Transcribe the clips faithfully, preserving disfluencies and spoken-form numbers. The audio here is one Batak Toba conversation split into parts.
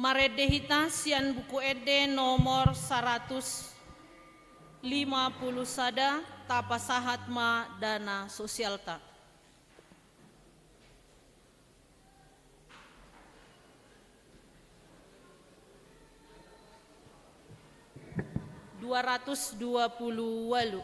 Marende hita sian Buku Ende nomor saratus lima pulu sada, tapasahat ma dana sosialta. Dua ratus dua pulu walu.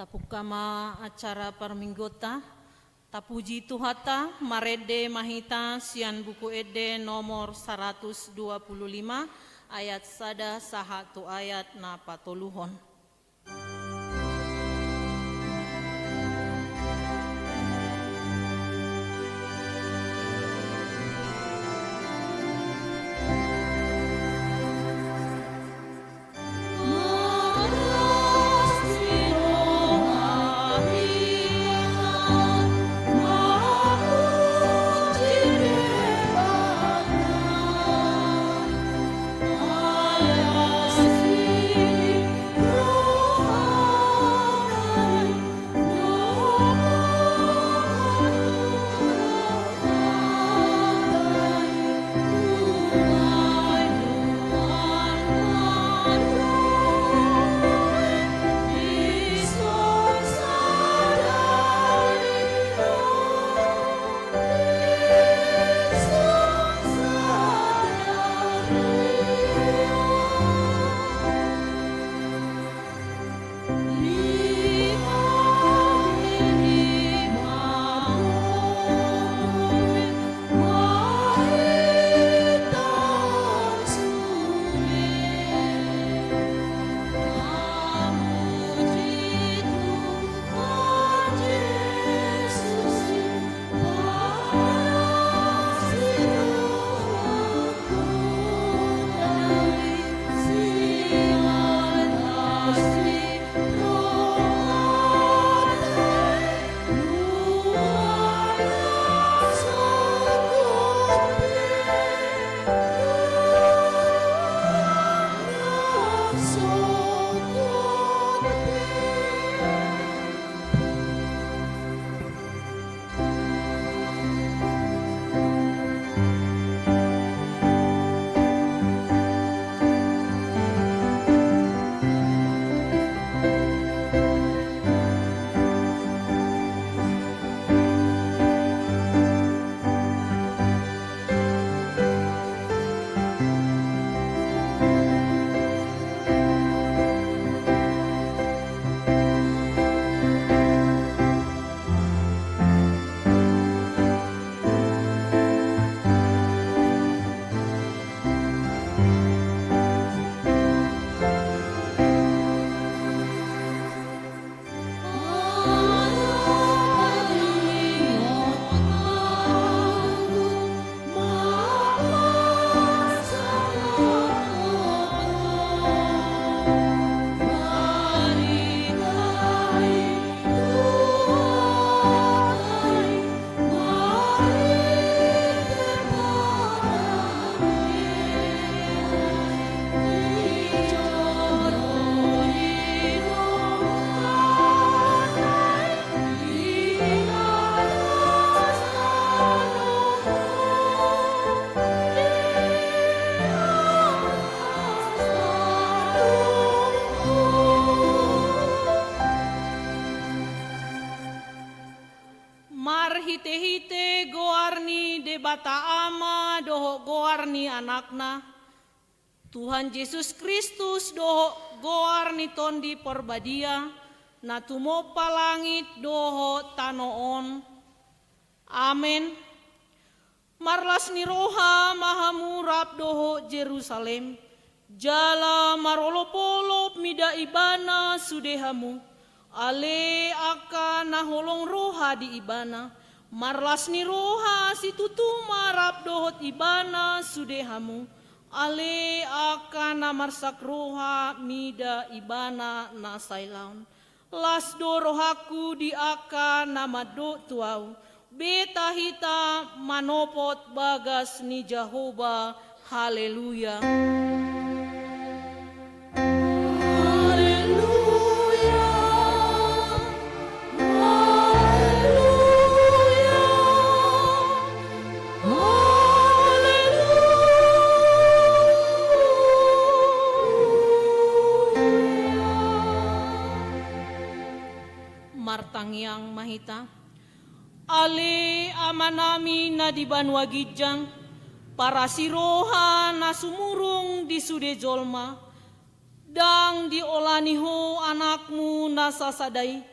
Tapungka ma acara parmingguonta. Tapuji Tuhanta, marende ma hita sian Buku Ende nomor saratus dua pulu lima, ayat sada sahat tu ayat na patoluhon. Te goar ni Debata Ama dohot goar ni Anakna, Tuhan Jesus Kristus dohot goar ni Tondi Parbadia, na tumompa langit dohot tano on. Amen. Marlas ni roha ma hamu rap dohot Jerusalem, jala marolopolop mida ibana sude hamu, ale angka na holong roha di ibana. Marlas ni roha situtu ma rap dohot ibana sude hamu, ale angka na marsak roha mida ibana na sailaon. Las do rohangku di angka na mandok tu ahu. Beta hita manopot bagas ni Jahowa. Haleluya. Haleluya. Haleluya. Martangiang ma hita. Ale Amanami na di banua ginjang, parasi roha na sumurung di sude jolma, ndang diolani Ho Anakmu na sasada i,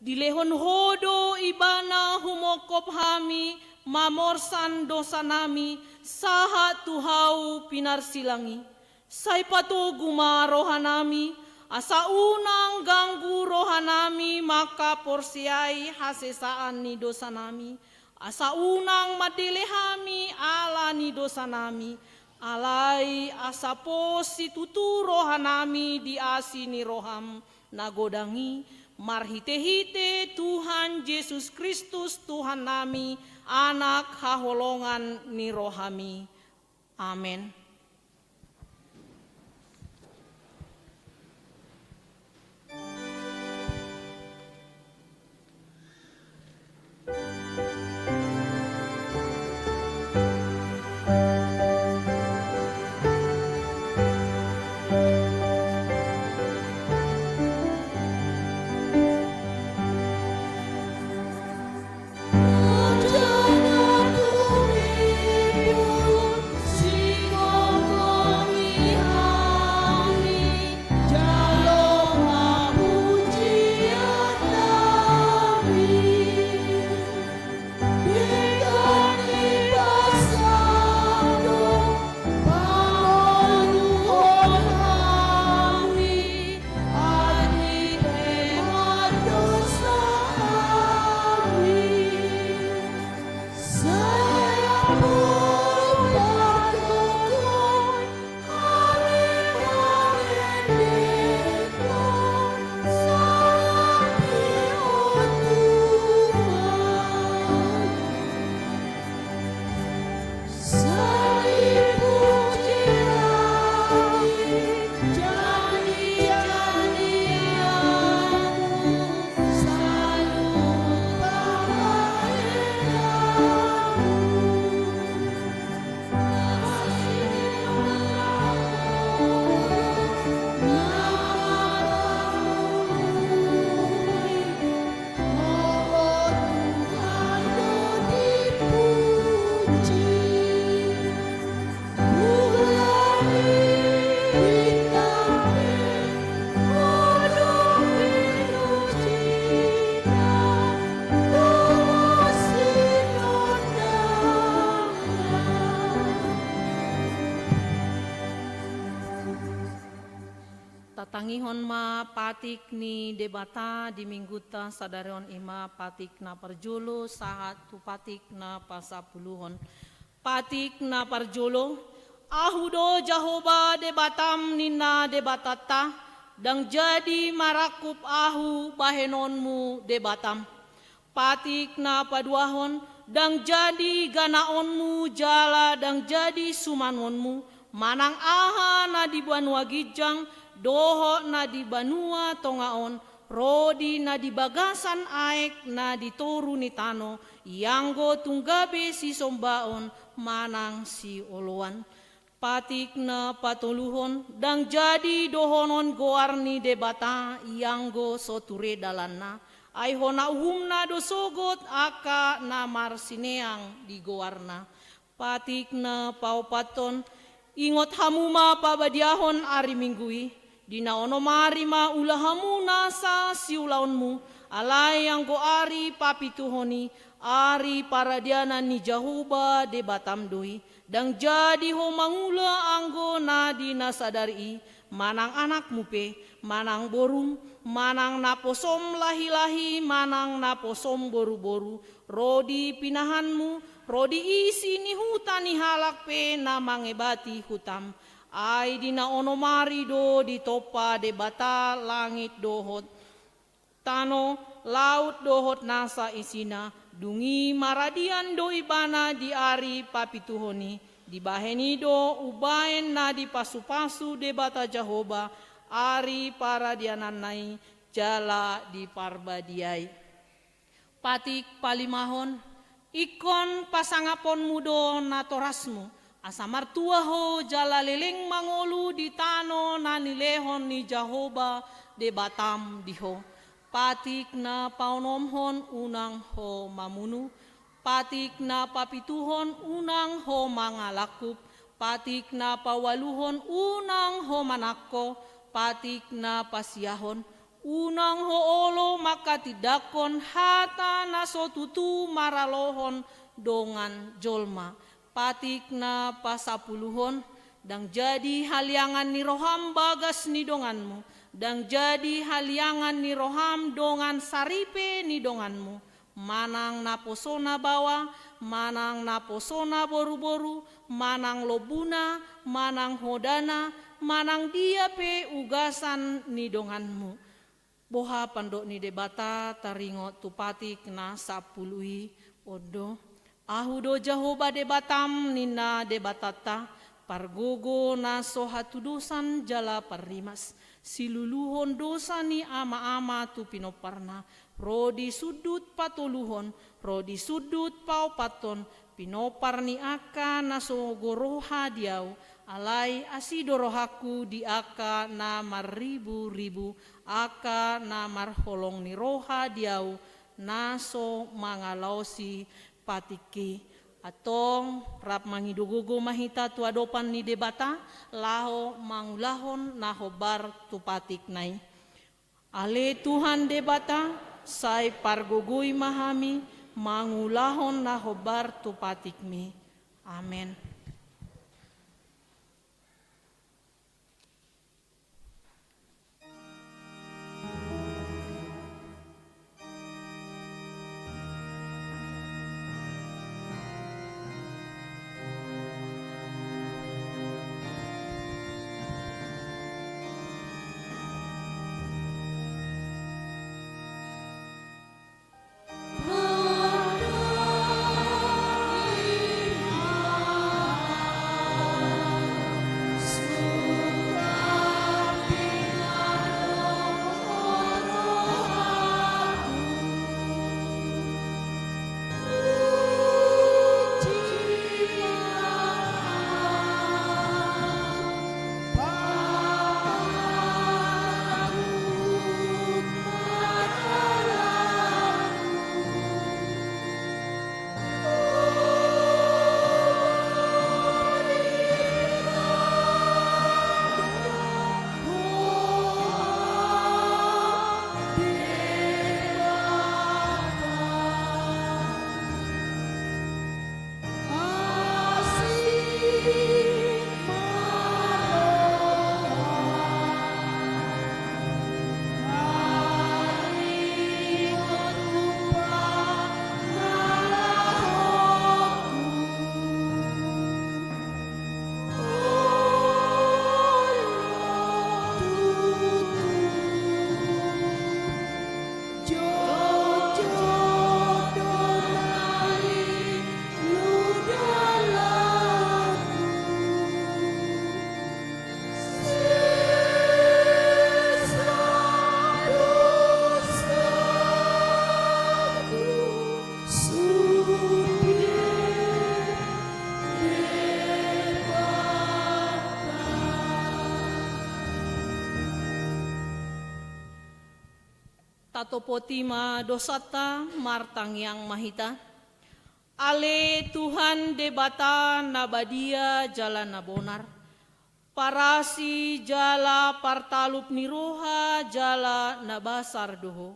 dilehon Ho do Ibana humongkop hami mamorsan dosanami sahat tu hau pinarsilang i. Sai patogu ma rohanami, asa unang ganggu rohanami mangkaporseai hasesaan ni dosanami, asa unang mandele hami ala ni dosanami, alai asa pos situtu rohanami di asi ni roham na godang i, marhitehite Tuhan Jesus Kristus Tuhannami, Anak haholongan ni rohami. Amen. Tatangihon ma patik ni Debata di Minggunta sadari on, i ma patik na parjolo sahat tu patik na pasampuluhon. Patik na parjolo. Ahu do Jahowa Debatam, ninna Debatanta, ndang jadi marangkup Ahu bahenonmu Debatam. Patik na paduahon. Ndang jadi ganaonmu jala ndang jadi sumangonmu, manang aha na di banua ginjang dohot na di banua tonga on, ro di na di bagasan aek na di toru ni tano, ianggo tung gabe sisombaon manang sioloan. Patik na patoluhon. Ndang jadi dohonon goar ni Debata ianggo so ture dalanna, Ai hona uhumna do sogot angka na marsineang di goarna. Patik na paopathon, ingot hamu ma pabadiahon ari Minggu i, di na onom ari ma ula hamu nasa siulaonmu, alai anggo ari papituhon i, ari paradianan ni Jahowa Debatam do i, ndang jadi ho mangula anggo na di na sadari i, manang anakmu pe, manang borum, manang naposom lahi-lahi, manang naposom boru-boru, ro di pinahanmu, ro di isi ni huta ni halak pe na mangebati hutam. Ai di na onom ari do ditompa Debata langit dohot tano, laut dohot nasa isina, dung i maradian do ibana di ari papituhon i, dibahen i do umbahen na dipasu-pasu Debata Jahowa ari paradiananna i jala diparbadiai. Patik palimahon, ingkon pasangaponmu do natorasmu, asa martua ho jala leleng mangolu di tano na nilehon ni Jahowa Debatam di ho. Patik na paonomhon, unang ho mamunu. Patik na papituhon, unang ho mangalangkup. Patik na paualuhon, unang ho manangko. Patik na pasiahon, unang ho olo manghatindanghon hata na so tutu maralohon dongan jolma. Patik na pasapuluhon, ndang jadi haliangan ni roham bagas ni donganmu, ndang jadi haliangan ni roham dongan saripe ni donganmu, manang naposona baoa, manang naposona boru-boru, manang lombuna, manang hodana, manang dia pe ugasan ni donganmu. Boha pandok ni Debata taringot tu patik na sampulu i? On do: Ahu do Jahowa Debatam, ninna Debatanta, pargogo na so hatudosan jala parrimas, siluluhon dosa ni ama-ama tu pinomparna, ro di sundut patoluhon, ro di sundut paopathon, pinompar ni angka na so goroha di ahu, alai asi do rohangku di angka na marribu-ribu, angka na marholong ni roha di ahu, na so mangalaosi patikki. Antong rap mangido gogo ma hita tu adopan ni Debata, laho mangulahon na hombar tu patikna i. Ale Tuhan Debata, sai pargogoi ma hami mangulahon na hombar tu patikmi. Amen. Tatopoti ma dosanta, martangiang ma hita. Ale Tuhan Debata na badia jala na bonar, parasi jala partalup ni roha jala na basar do Ho.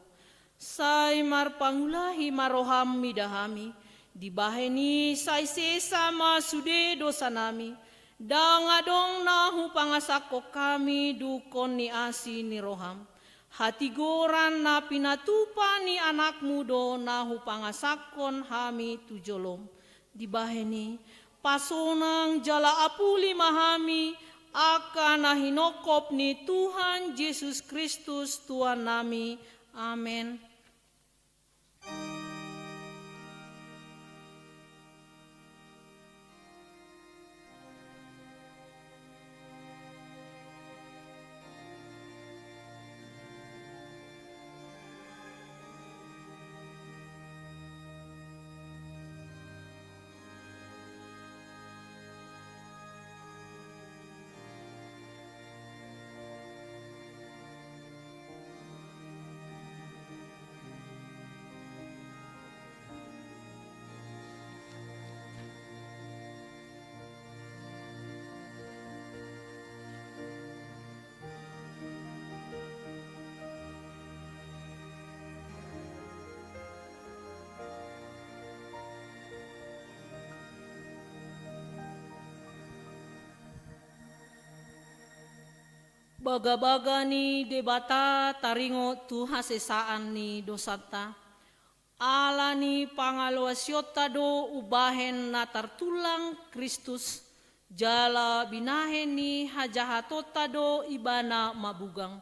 Sai marpangulahi ma roham mida hami, dibahen i sai sesa ma sude dosanami, ndang adong na hupangasahon hami dungkon ni asi ni roham. Hatigoran na pinatupa ni Anakmu do na hupangasahon hami tu jolom. Dibahen i, pasonang jala apuli ma hami, angka na hinongkop ni Tuhan Jesus Kristus Tuhannami. Amen. Bagabaga ni Debata taringot tu hasesaan ni dosanta. Ala ni pangalaosionta do umbahen na tartulang Kristus, jala binahen ni hajahatonta do Ibana mabugang.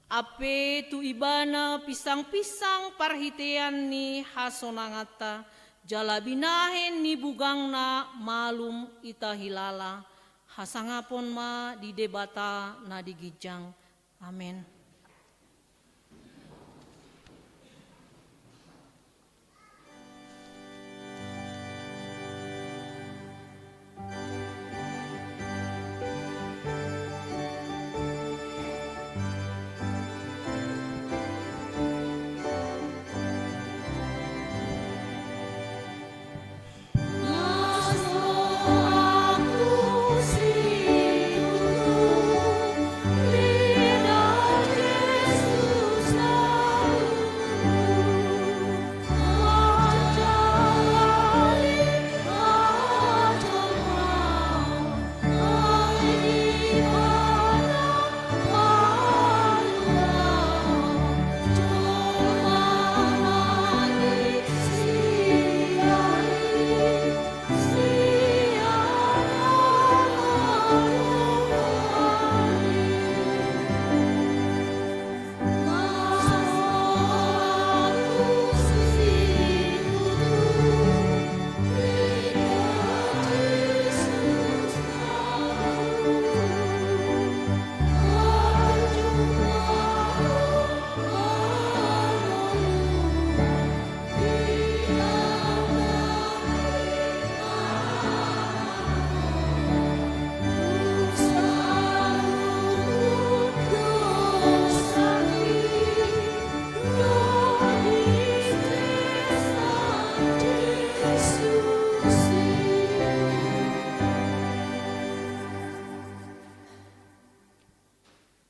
Ampe tu Ibana pinsangpinsang parhitean ni hasonanganta, jala binahen ni bugangna malum hita hilala. Hasangapon ma di Debata na di ginjang. Amen.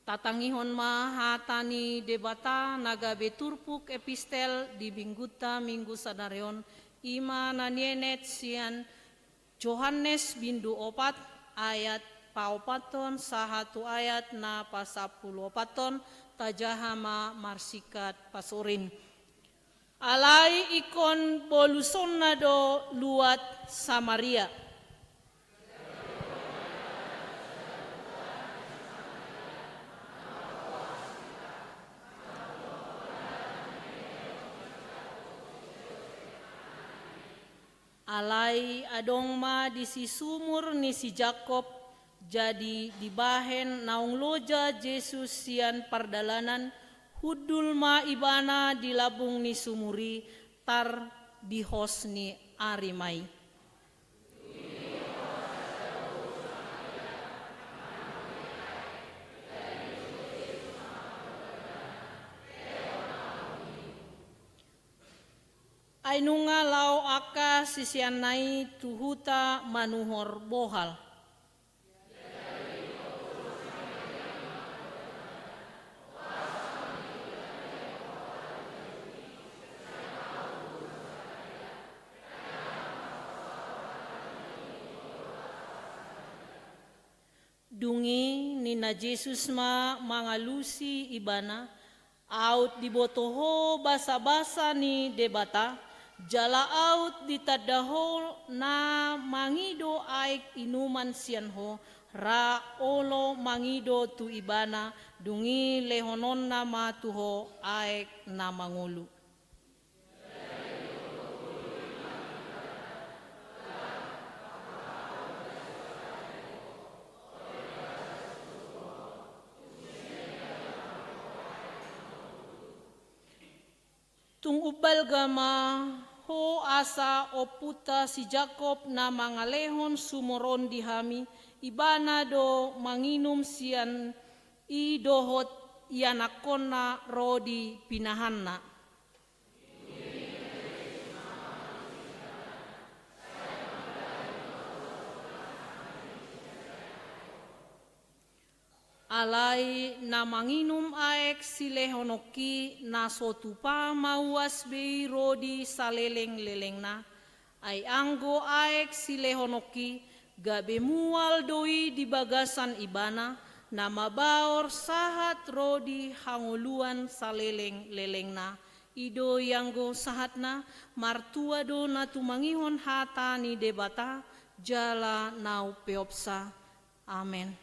Tatangihon ma hata ni Debata na gabe turpuk epistel di Minggunta Minggu sadari on, i ma na nienet sian Johannes bindu opat ayat paopathon sahat tu ayat na pasampulu opathon. Tajaha ma marsingkat pasorin. Alai ingkon bolusonna do luat Samaria. Alai adong ma disi sumur ni si Jakob, jadi dibahen naung loja Jesus sian pardalanan, hundul ma Ibana di lambung ni sumur i, tar di hos ni ari ma i. Ai nunga laho angka siseanna i tu huta manuhor bohal. Dung i ninna Jesus ma mangalusi ibana: Aut diboto ho basabasa ni Debata, jala aut ditanda ho na mangido aek inuman sian ho, ra olo mangido tu ibana, dung i lehononna ma tu ho aek na mangolu. Tung umbalga ma ho asa ompunta si Jakob na mangalehon sumur on di hami, ibana do manginum sian i dohot ianakkonna ro di pinahanna. Alai na manginum aek silehononki na so tupa mauas be i ro di salelenglelengna. Ai anggo aek silehononki, gabe mual do i di bagasan ibana, na mabaor sahat ro di hangoluan salelenglelengna. I do i anggo sahatna. Martua do na tumangihon hata ni Debata, jala na umpeopsa. Amen.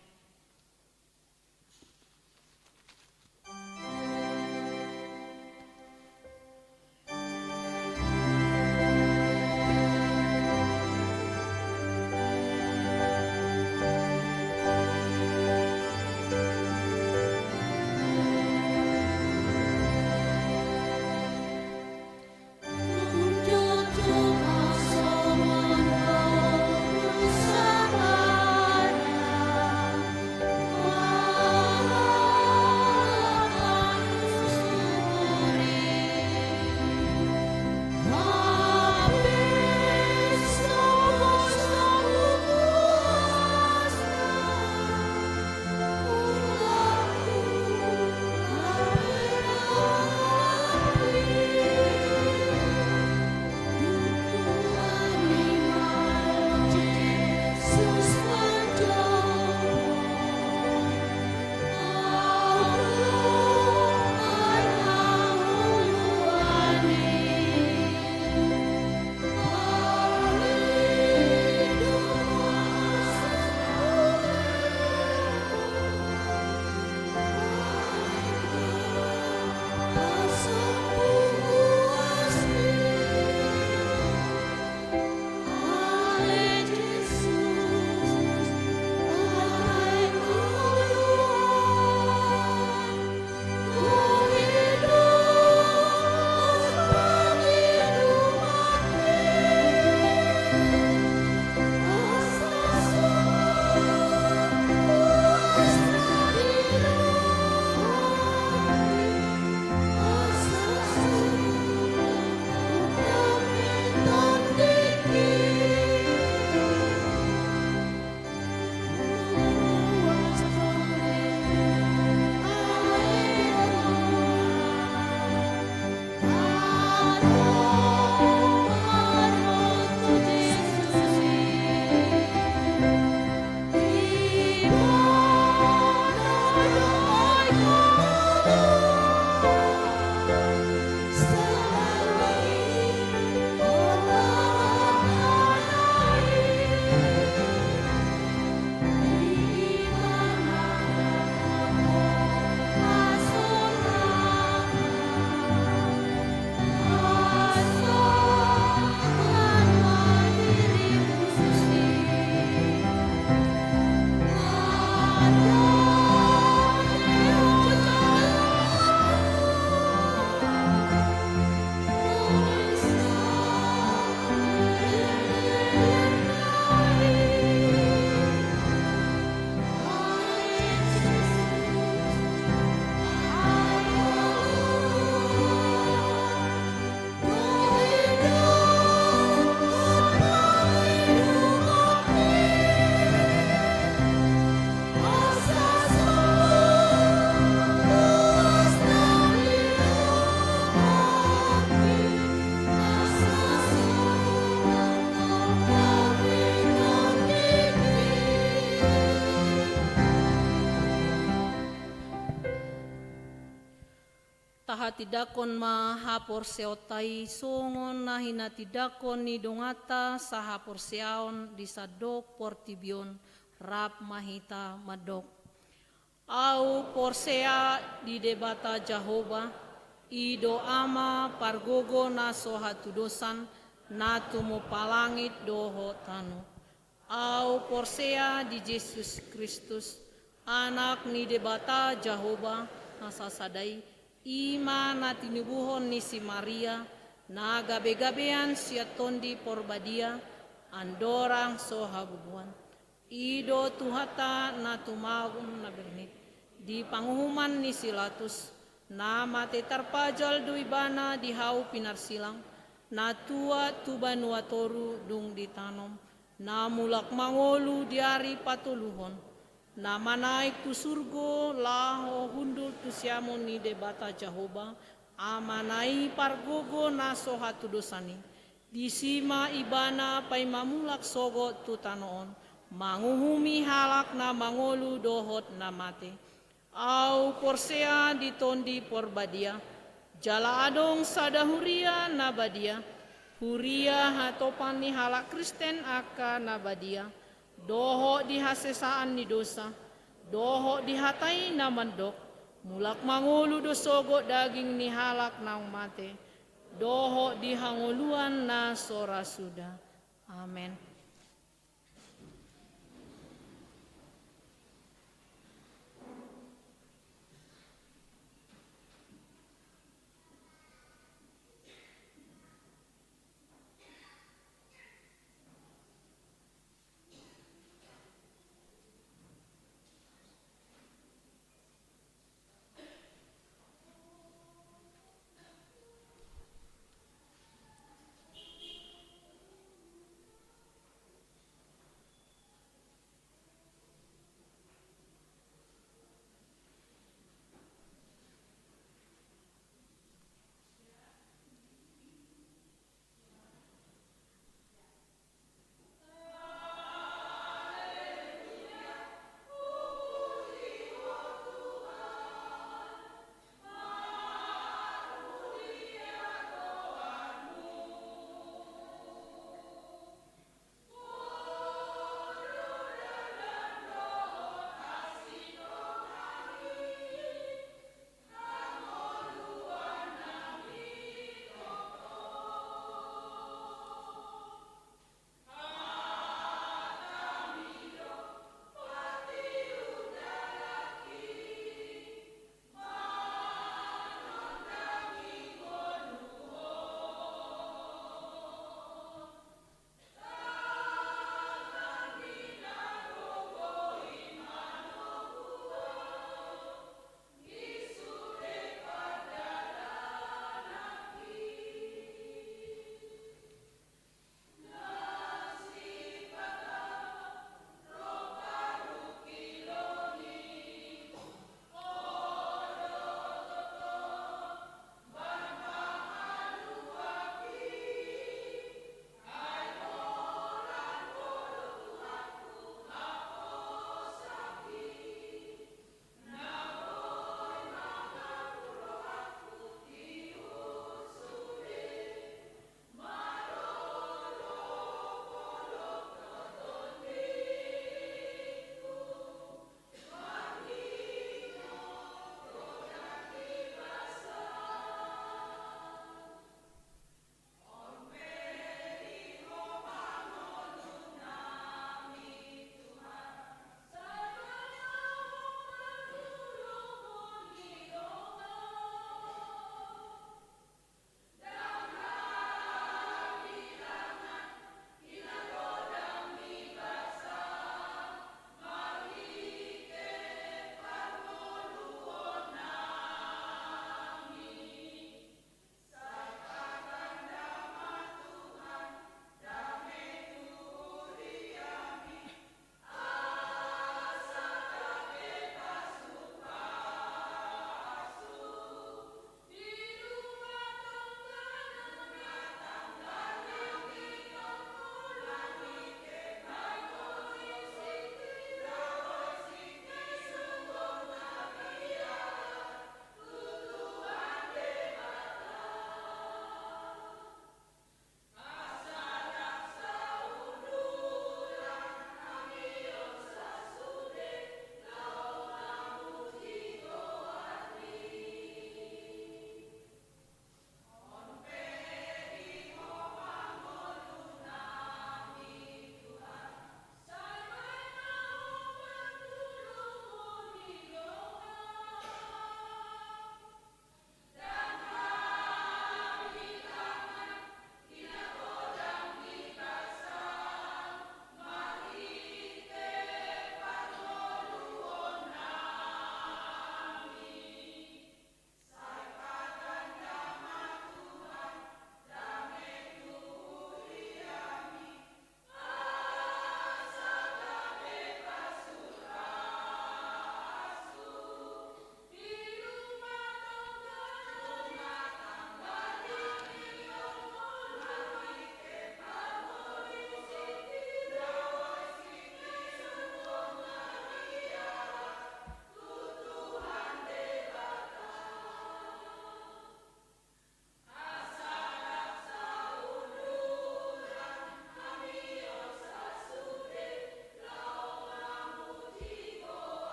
Hatindangkon ma haporseaonta i songon na hinatindangkon ni donganta sahaporseaon di sandok portibi on, rap ma hita mandok. Ahu porsea di Debata Jahowa, i do Ama pargogo na so hatudosan, na tumompa langit dohot tano. Ahu porsea di Jesus Kristus, Anak ni Debata Jahowa na sasada i, i ma na tinubuhon ni si Maria, na gabegabean sian Tondi Porbadia, andorang so habubuan. I do Tuhanta na tumagon na bernit di panguhuman ni si Latus, na mate tarpajal do Ibana di hau pinarsilang, na tuat tu banua toru dung ditanom, na mulak mangolu di ari patoluhon, na manaek tu surgo laho hundul tu siamun ni Debata Jahowa, Amana i pargogo na so hatudosan i. Disi ma Ibana paima mulak sogot tu tano on, manguhumi halak na mangolu dohot na mate. Ahu porsea di Tondi Porbadia, jala adong sada huria na badia, huria hatopan ni halak Kristen angka na badia, dohot di hasesaan ni dosa, dohot di hata i na mandok, mulak mangolu do sogot daging ni halak naung mate, dohot di hangoluan na so ra suda. Amen.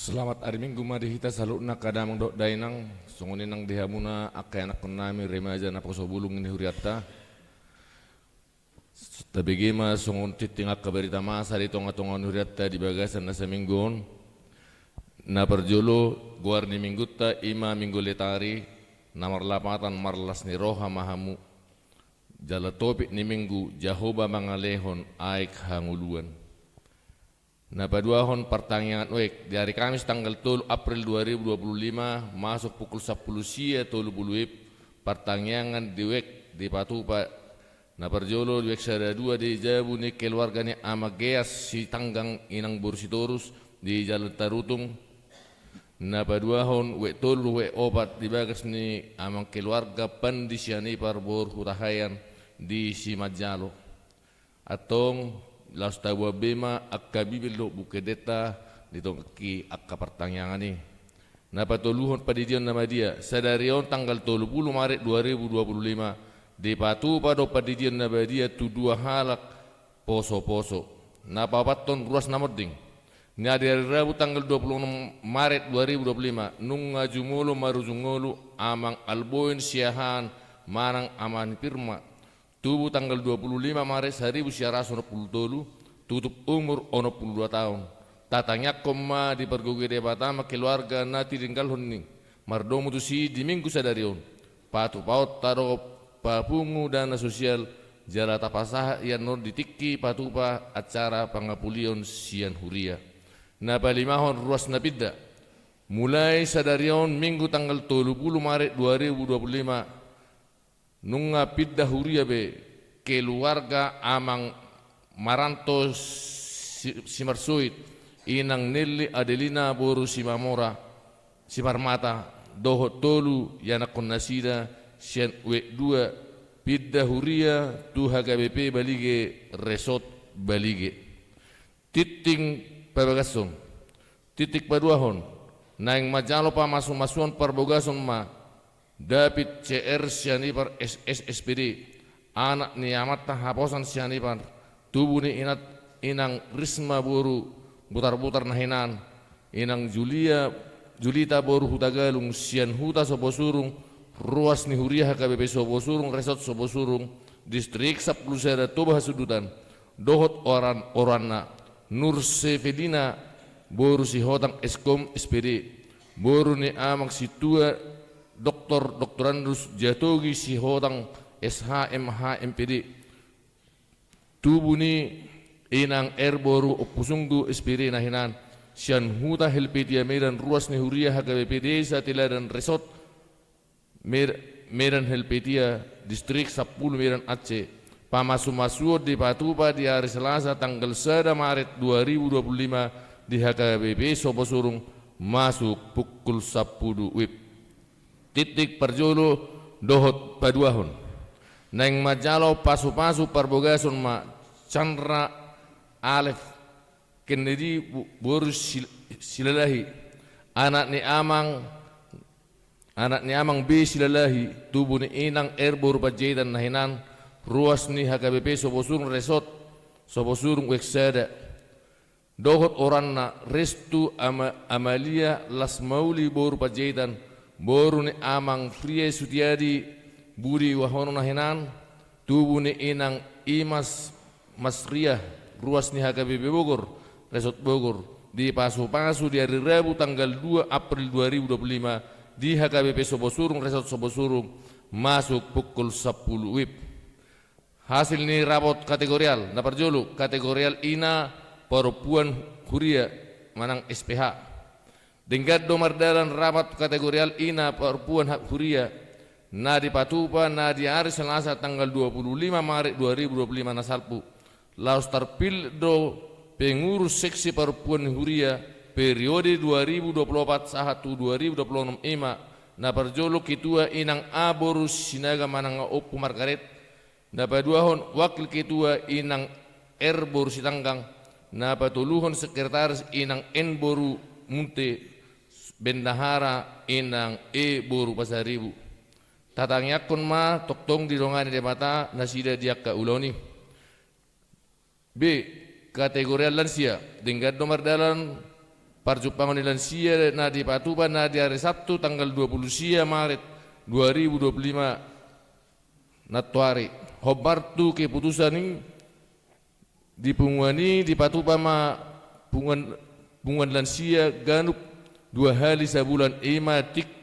Selamat ari Minggu ma di hita saluhutna angka damang dohot dainang, songon i nang di hamuna angka ianakkon nami remaja naposobulung ni hurianta. Tabege ma songon tinting angka barita masa di tonga-tonga ni hurianta di bagasan na saminggu on. Na parjolo, goar ni minggunta i ma Minggu Letari, na marlapatan marlas ni roha ma hamu. Jala topik ni minggu, Jahowa mangalehon aek hangoluan. Na paduahon, partangiangan uek. Di ari Kamis tanggal tolu April dua ribu dua puluh lima, masuk pukul sampulu sia tolu puluh wib, partangiangan di uek dipatupa. Na parjolo, di uek sada dua di jabu ni keluarga ni Ama Geas Sitanggang, Inang boru Sitorus, di Jalan Tarutung. Na paduahon, uek tolu, uek opat di bagas ni amang keluarga Pandi Sianipar boru Hutahaean di Simanjalo. Antong, laos taboan be ma angka Bibel dohot buku endenta di tonganki angka partangiangan i. Na patoluhon, pandidion na badia. Sadari on tanggal tolu puluh Maret dua ribu dua puluh lima, dipatupa do pandidion na badia tu dua halak poso-poso. Na paopathon, ruas na monding. Na di ari Rabu tanggal dua puluh enam Maret dua ribu dua puluh lima, nunga jumolo marujung ngolu amang Alboin Siahaan manang Ama ni Pirma. Tubu tanggal dua puluh lima Maret saribu sia ratus onom puluh tolu, tutup umur onom puluh dua taon. Tatangiangkon ma dipargogoi Debata ma keluarga na tininggalhon ni mardomu tusi di minggu sadari on. Patupaonta do papungu dana sosial, jala tapasahat ia annon di tingki patupa acara pangapulion sian huria. Na palimahon, ruas na pinda. Mulai sadari on, Minggu tanggal tolu puluh Maret dua ribu dua puluh lima, nunga pinda huria be keluarga amang Maranto Si-, Simarsoit, Inang Nelly Adelina boru Simamora, Simarmata, dohot tolu ianakkon nasida sian uek dua, pinda huria tu H K B P Balige, Resort Balige. Tinting pabagason. Tinting paduahon, naeng manjalo pamasu-masuon parbogason ma David C R Sianipar S S, S P D, anak ni amanta Haposan Sianipar, tubu ni inat, Inang Risma boru Butar-butar na hinan, Inang Julia, Julita boru Hutagalung, sian Huta Soposurung, ruas ni huria H K B P Soposurung, Resort Soposurung, Distrik sampulu sada Toba Hasundutan, dohot oran-, oranna, Nursevelina boru Sihotang, Eskom, S P D, boru ni amang sintua Doktor Doktorandus Jatogi Sihotang, S H, M H, M P D, tubu ni Inang R boru Ompusunggu, S P D na hinan, sian Huta Helvetia Medan, ruas ni huria H K B P Desa Teladan, Resort Mer-, Medan Helvetia, Distrik sampulu Medan Aceh. Pamasu-masuon dipatupa di ari Selasa tanggal sada Maret dua ribu dua puluh lima di H K B P Soposurung, masuk pukul sampulu wib. Tinting parjolo dohot paduahon, naeng manjalo pasu-pasu parbogason ma Chandra Alef Kennedy bo-, boru Sil-, Silalahi, anak ni amang, anak ni amang B Silalahi, tubu ni Inang R boru Panjaitan na hinan, ruas ni H K B P Soposurung, Resort Soposurung, uek sada, dohot oranna, Restu Ama-, Amalia Lasmauli boru Panjaitan, boru ni amang Frie Sutiadi, Budi Wahono na hinan, tubu ni Inang Imas Masriah, ruas ni H K B P Bogor, Resort Bogor, dipasu-pasu di ari Rabu tanggal dua April dua ribu dua puluh lima di H K B P Soposurung, Resort Soposurung, masuk pukul sampulu wib. Hasil ni rapot kategorial, na parjolo, kategorial ina parompuan huria manang S P H. Denggan do mardalan rapot kategorial ina parompuan ha-, huria, na dipatupa na di ari Selasa tanggal dua puluh lima Maret dua ribu dua puluh lima na salpu. Laos tarpilih do pengurus seksi parompuan ni huria periode dua ribu dua puluh opat sahat tu dua ribu dua puluh enam, i ma, na parjolo ketua Inang A boru Sinaga manang Ompu Margaret, na paduahon wakil ketua Inang R boru Sitanggang, na patoluhon sekretaris Inang N boru Munte, bendahara Inang E boru Pasaribu. Tatangiangkon ma tongtong didongani Debata nasida di angka ulaon i. B, kategorial lansia, denggan do mardalan parjumpangan ni lansia na dipatupa na di ari Sabtu tanggal dua puluh sia Maret dua ribu dua puluh lima nantoari. Hombar tu keputusan i, di punguan i dipatupa ma punguan, punguan lansia ganup dua hali sabulan, i ma tingki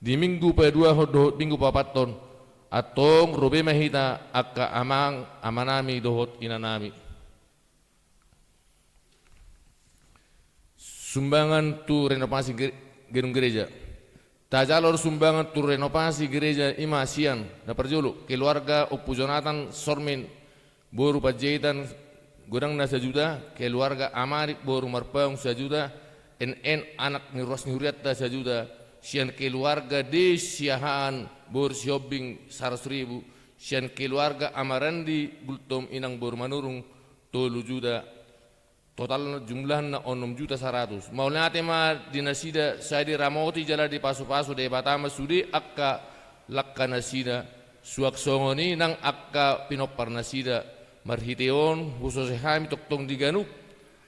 di minggu paduahon dohot minggu paopathon. Antong ro be ma hita angka amang, amanami dohot inanami. Sumbangan tu renovasi gere-, gedung gereja. Tajalo do sumbangan tu renovasi gereja i ma sian, na parjolo, keluarga Ompu Jonatan Sormin boru Panjaitan, godangna sajuta, keluarga Amarik boru Marpaung sajuta, N N anak ni ruas ni hurianta sajuta, sian keluarga D Siahaan boru Sihombing saratus ribu, sian keluarga Amarandi Gultom inang boru Manurung tolu juta, total jumlahna onom juta saratus. Mauliate ma di nasida, sai diramoti jala dipasupasu Debata ma sude angka langka nasida, suang songon i nang angka pinompar nasida, marhite on husose hami tongtong di ganup,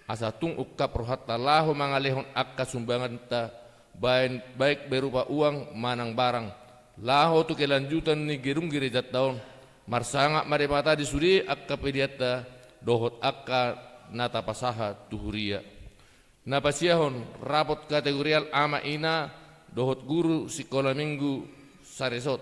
asa tung ungkap rohanta laho mangalehon angka sumbanganta, baen, baik berupa uang manang barang, laho tu kelanjutan ni gedung gerejanta on. Marsangap ma Debata di sude angka peleanta dohot angka na tapasahat tu huria. Na pasiahon rapot kategorial ama ina dohot guru sikola minggu saresot.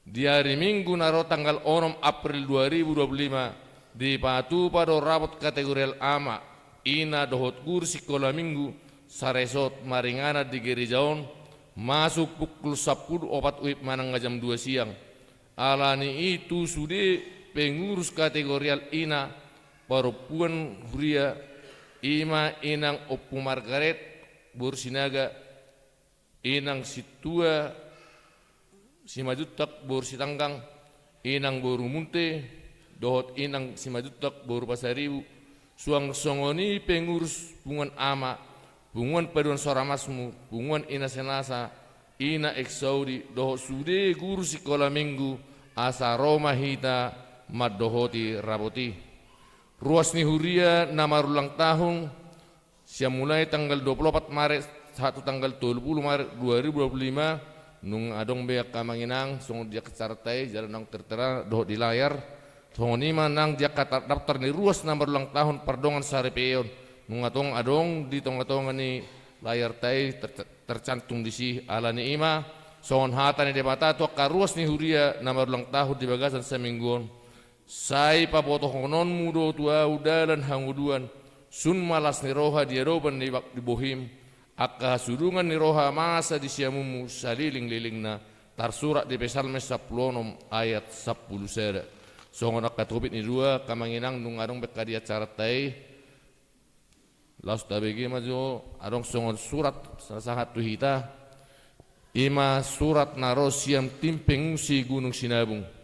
Di ari Minggu na ro tanggal onom April dua ribu dua puluh lima, dipatupa do rapot kategorial ama, ina dohot guru sikola Minggu saresot maringanan di gereja on, masuk pukul sampulu opat wib manang jam dua siang. Ala ni i tu sude pengurus kategorial ina parompuan huria, i ma inang Ompu Margaret boru Sinaga, inang Sintua Simanjuntak boru Sitanggang, inang boru Munte, dohot inang Simanjuntak boru Pasaribu, suang songon i pengurus punguan ama, punguan paduan Soramasmu, punguan ina Senasa, ina Eksaudi, dohot sude guru sikola Minggu, asa ro ma hita mandohoti rapot i. Ruas ni huria na marulang tahun, sian mulai tanggal dua puluh opat Maret sahat tu tanggal tolu puluh Maret dua ribu dua puluh lima, nunga adong be angka amang inang songon di angka caranta i, jala naung tertera dohot di layar. Songon i ma nang di angka ta-, daftar ni ruas na marulang tahun pardongan saripeon, nunga tong adong di tongatonga ni layarta i ter-, tercantum disi. Ala ni i ma, songon hata ni Debata tu angka ruas ni huria na marulang tahun di bagasan saminggu on. Sai pabotohononmu do tu ahu dalan hangoluan, sun ma las ni roha di adopan ni bak-, di bohim, angka hasudungan ni roha masa di siamunmu salelenglelengna, tarsurat di Psalmen sampulu onom ayat sampulu sada. Songon angka topik ni dua, angka amang inang, nunga adong be angka di acaranta i. Laos tabege ma jo, adong songon surat sahat tu hita, i ma surat na ro sian tim pengungsi Gunung Sinabung.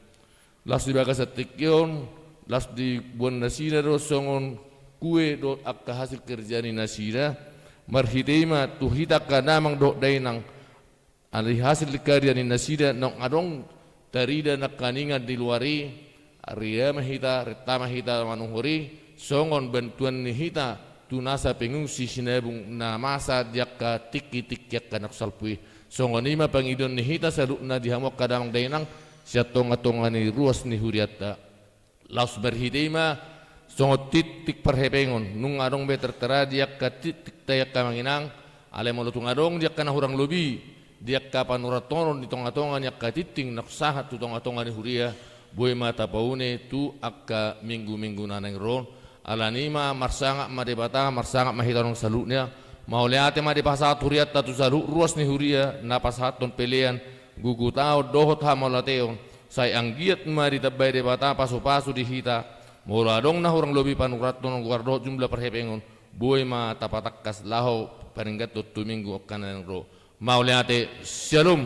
Laos di bagasan tingki on, laos diboan nasida do songon kue dohot angka hasil kerja ni nasida, marhite i ma tu hita angka damang dohot dainang, alai hasil ni karya ni nasida naung adong tarida nangkaningan di luar i, rade ma hita, renta ma hita manuhor i, songon bantuan ni hita tu nasa pengungsi Sinabung na masa di angka tingkitingki angka na salpu i. Songon i ma pangidoan ni hita saluhutna di hamu angka damang dainang, sian tongatonga ni ruas ni hurianta. Laos marhite i ma songon titik parhepengon, nunga adong be tertera di angka titikta i angka amang inang, alai molo tung adong di angka na hurang lobi, di angka panuratonon di tongatonga ni angka tingting na sahat tu tongatonga ni huria, boi ma tapaune tu angka minggu-minggu na naeng ro on. Ala ni i ma marsangap ma Debata, marsangap ma hita on saluhutna, mauliate ma dipasahat hurianta tu saluhut ruas ni huria, na pasahathon pelean, gugutaon dohot hamauliateon, sai anggiat ma ditambai Debata pasupasu di hita, molo adong na hurang lobi panuratonon goar dohot jumlah parhepengon, boi ma tapatangkas laho paringgathon tu minggu angka na naeng ro. Mauliate, syalom.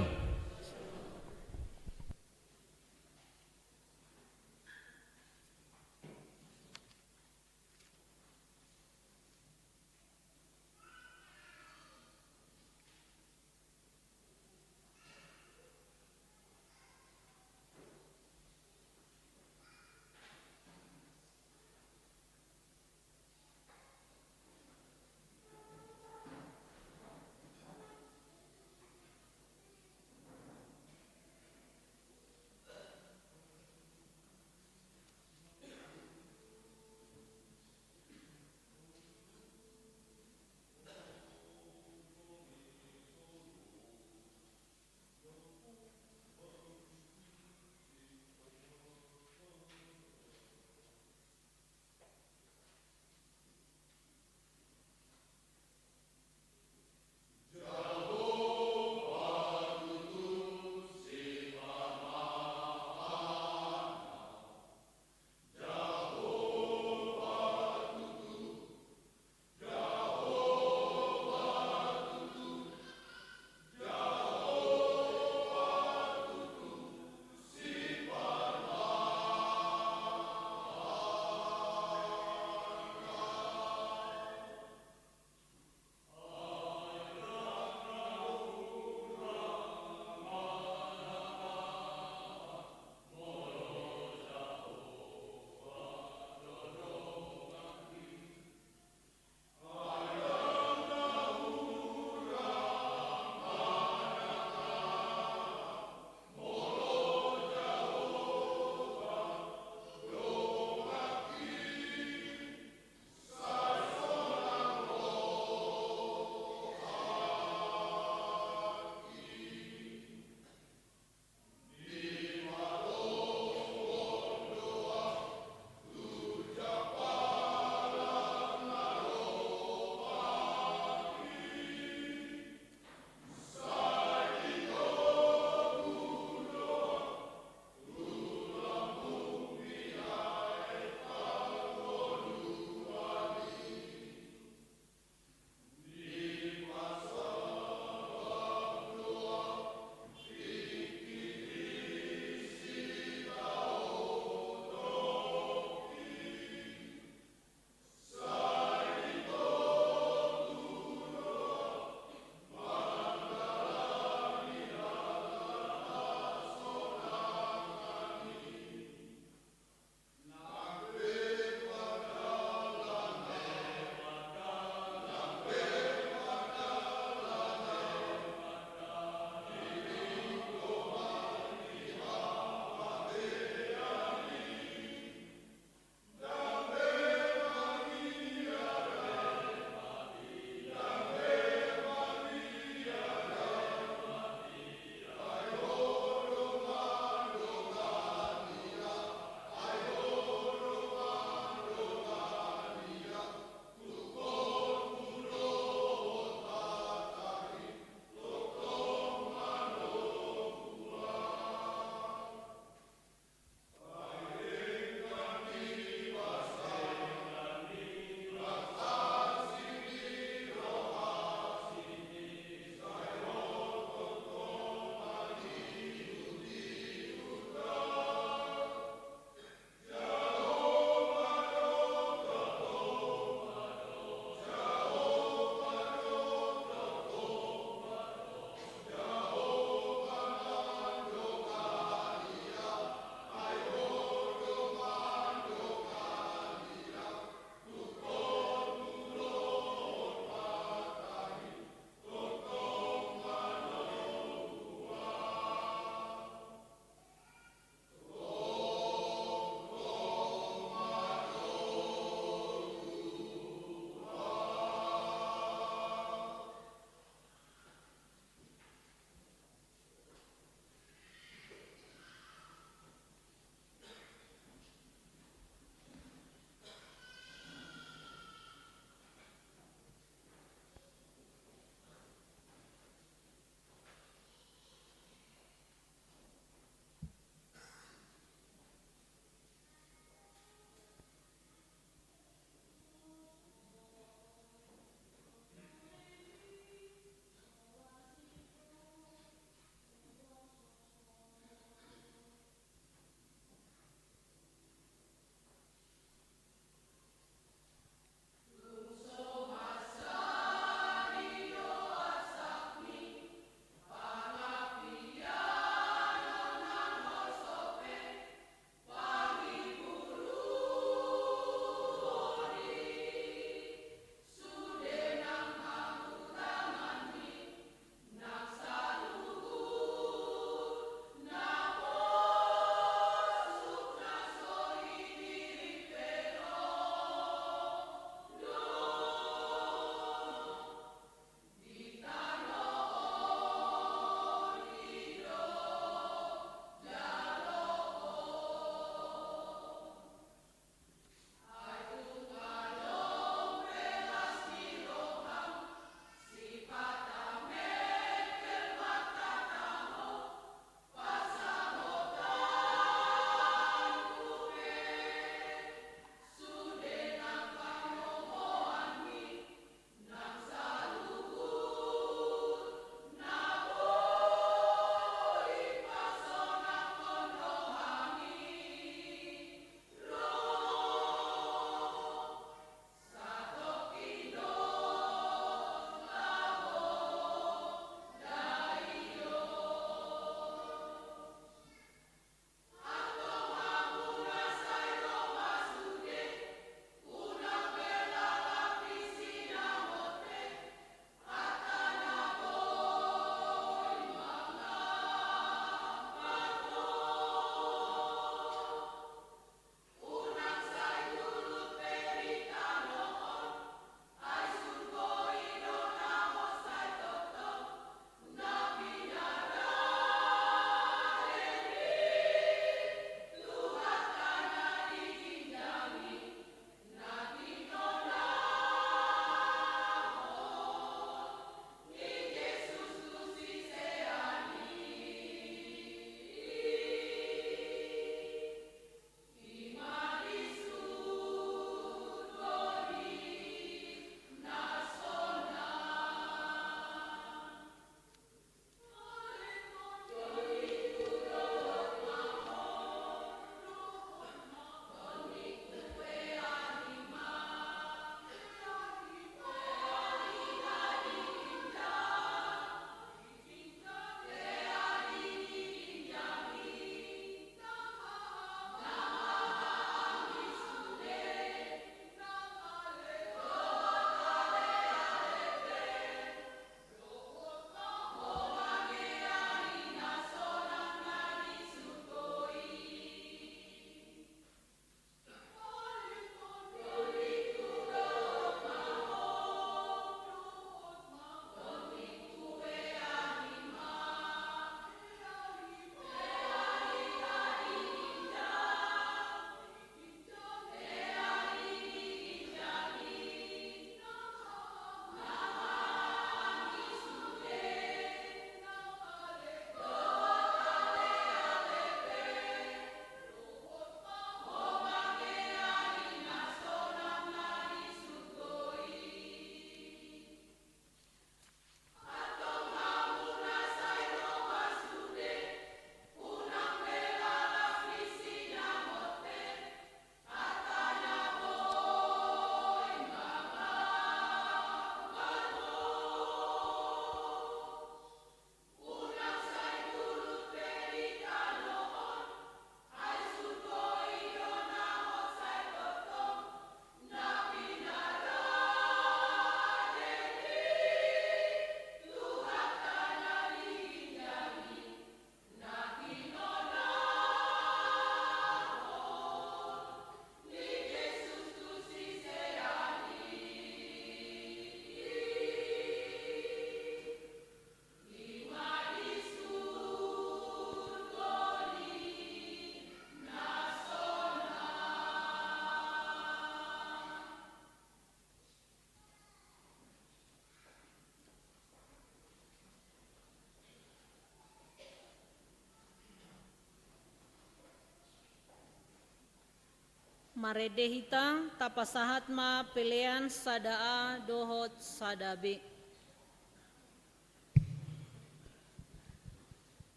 Marende hita, tapasahat ma pelean sada A dohot sada B.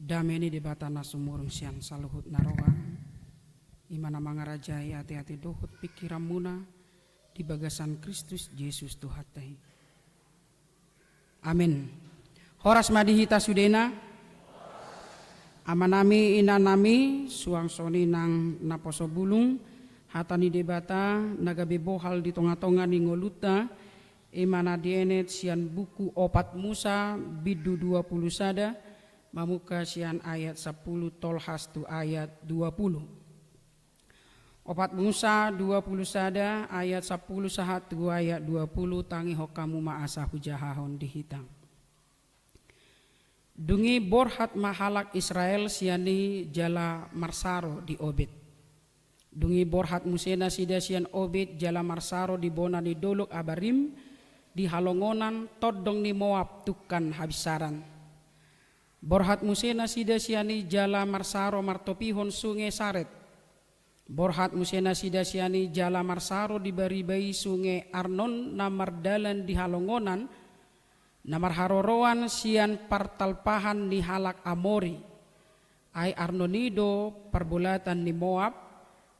Dame ni Debata na sumurung sian saluhut na roha, i ma na mangarajai ateate dohot pingkiranmuna di bagasan Kristus Jesus Tuhanta i. Amen. Horas ma di hita sudena. Amanami, inanami, suang songon i nang naposo bulung, hata ni Debata na gabe bohal di tongatonga ni ngolunta, i ma na dienet sian buku Opat Musa, bindu dua pulu sada, mamungka sian ayat sampulu tolhas tu ayat dua pulu. Opat Musa dua pulu sada ayat sampulu sahat tu ayat dua pulu, tangihon hamu ma asa hujahahon di hita. Dung i borhat ma halak Israel sian i jala marsaro di Obed. Dung i borhat muse nasida sian Obed jala marsaro di bona ni dolok Abarim, di halongonan tondong ni Moab tungkan habinsaran. Borhat muse nasida sian i jala marsaro martopihon sunge Saret. Borhat muse nasida sian i jala marsaro di bariba i sunge Arnon na mardalan di halongonan, na marharoroan sian partalpahan ni halak Amori. Ai Arnon i do parbolatan ni Moab,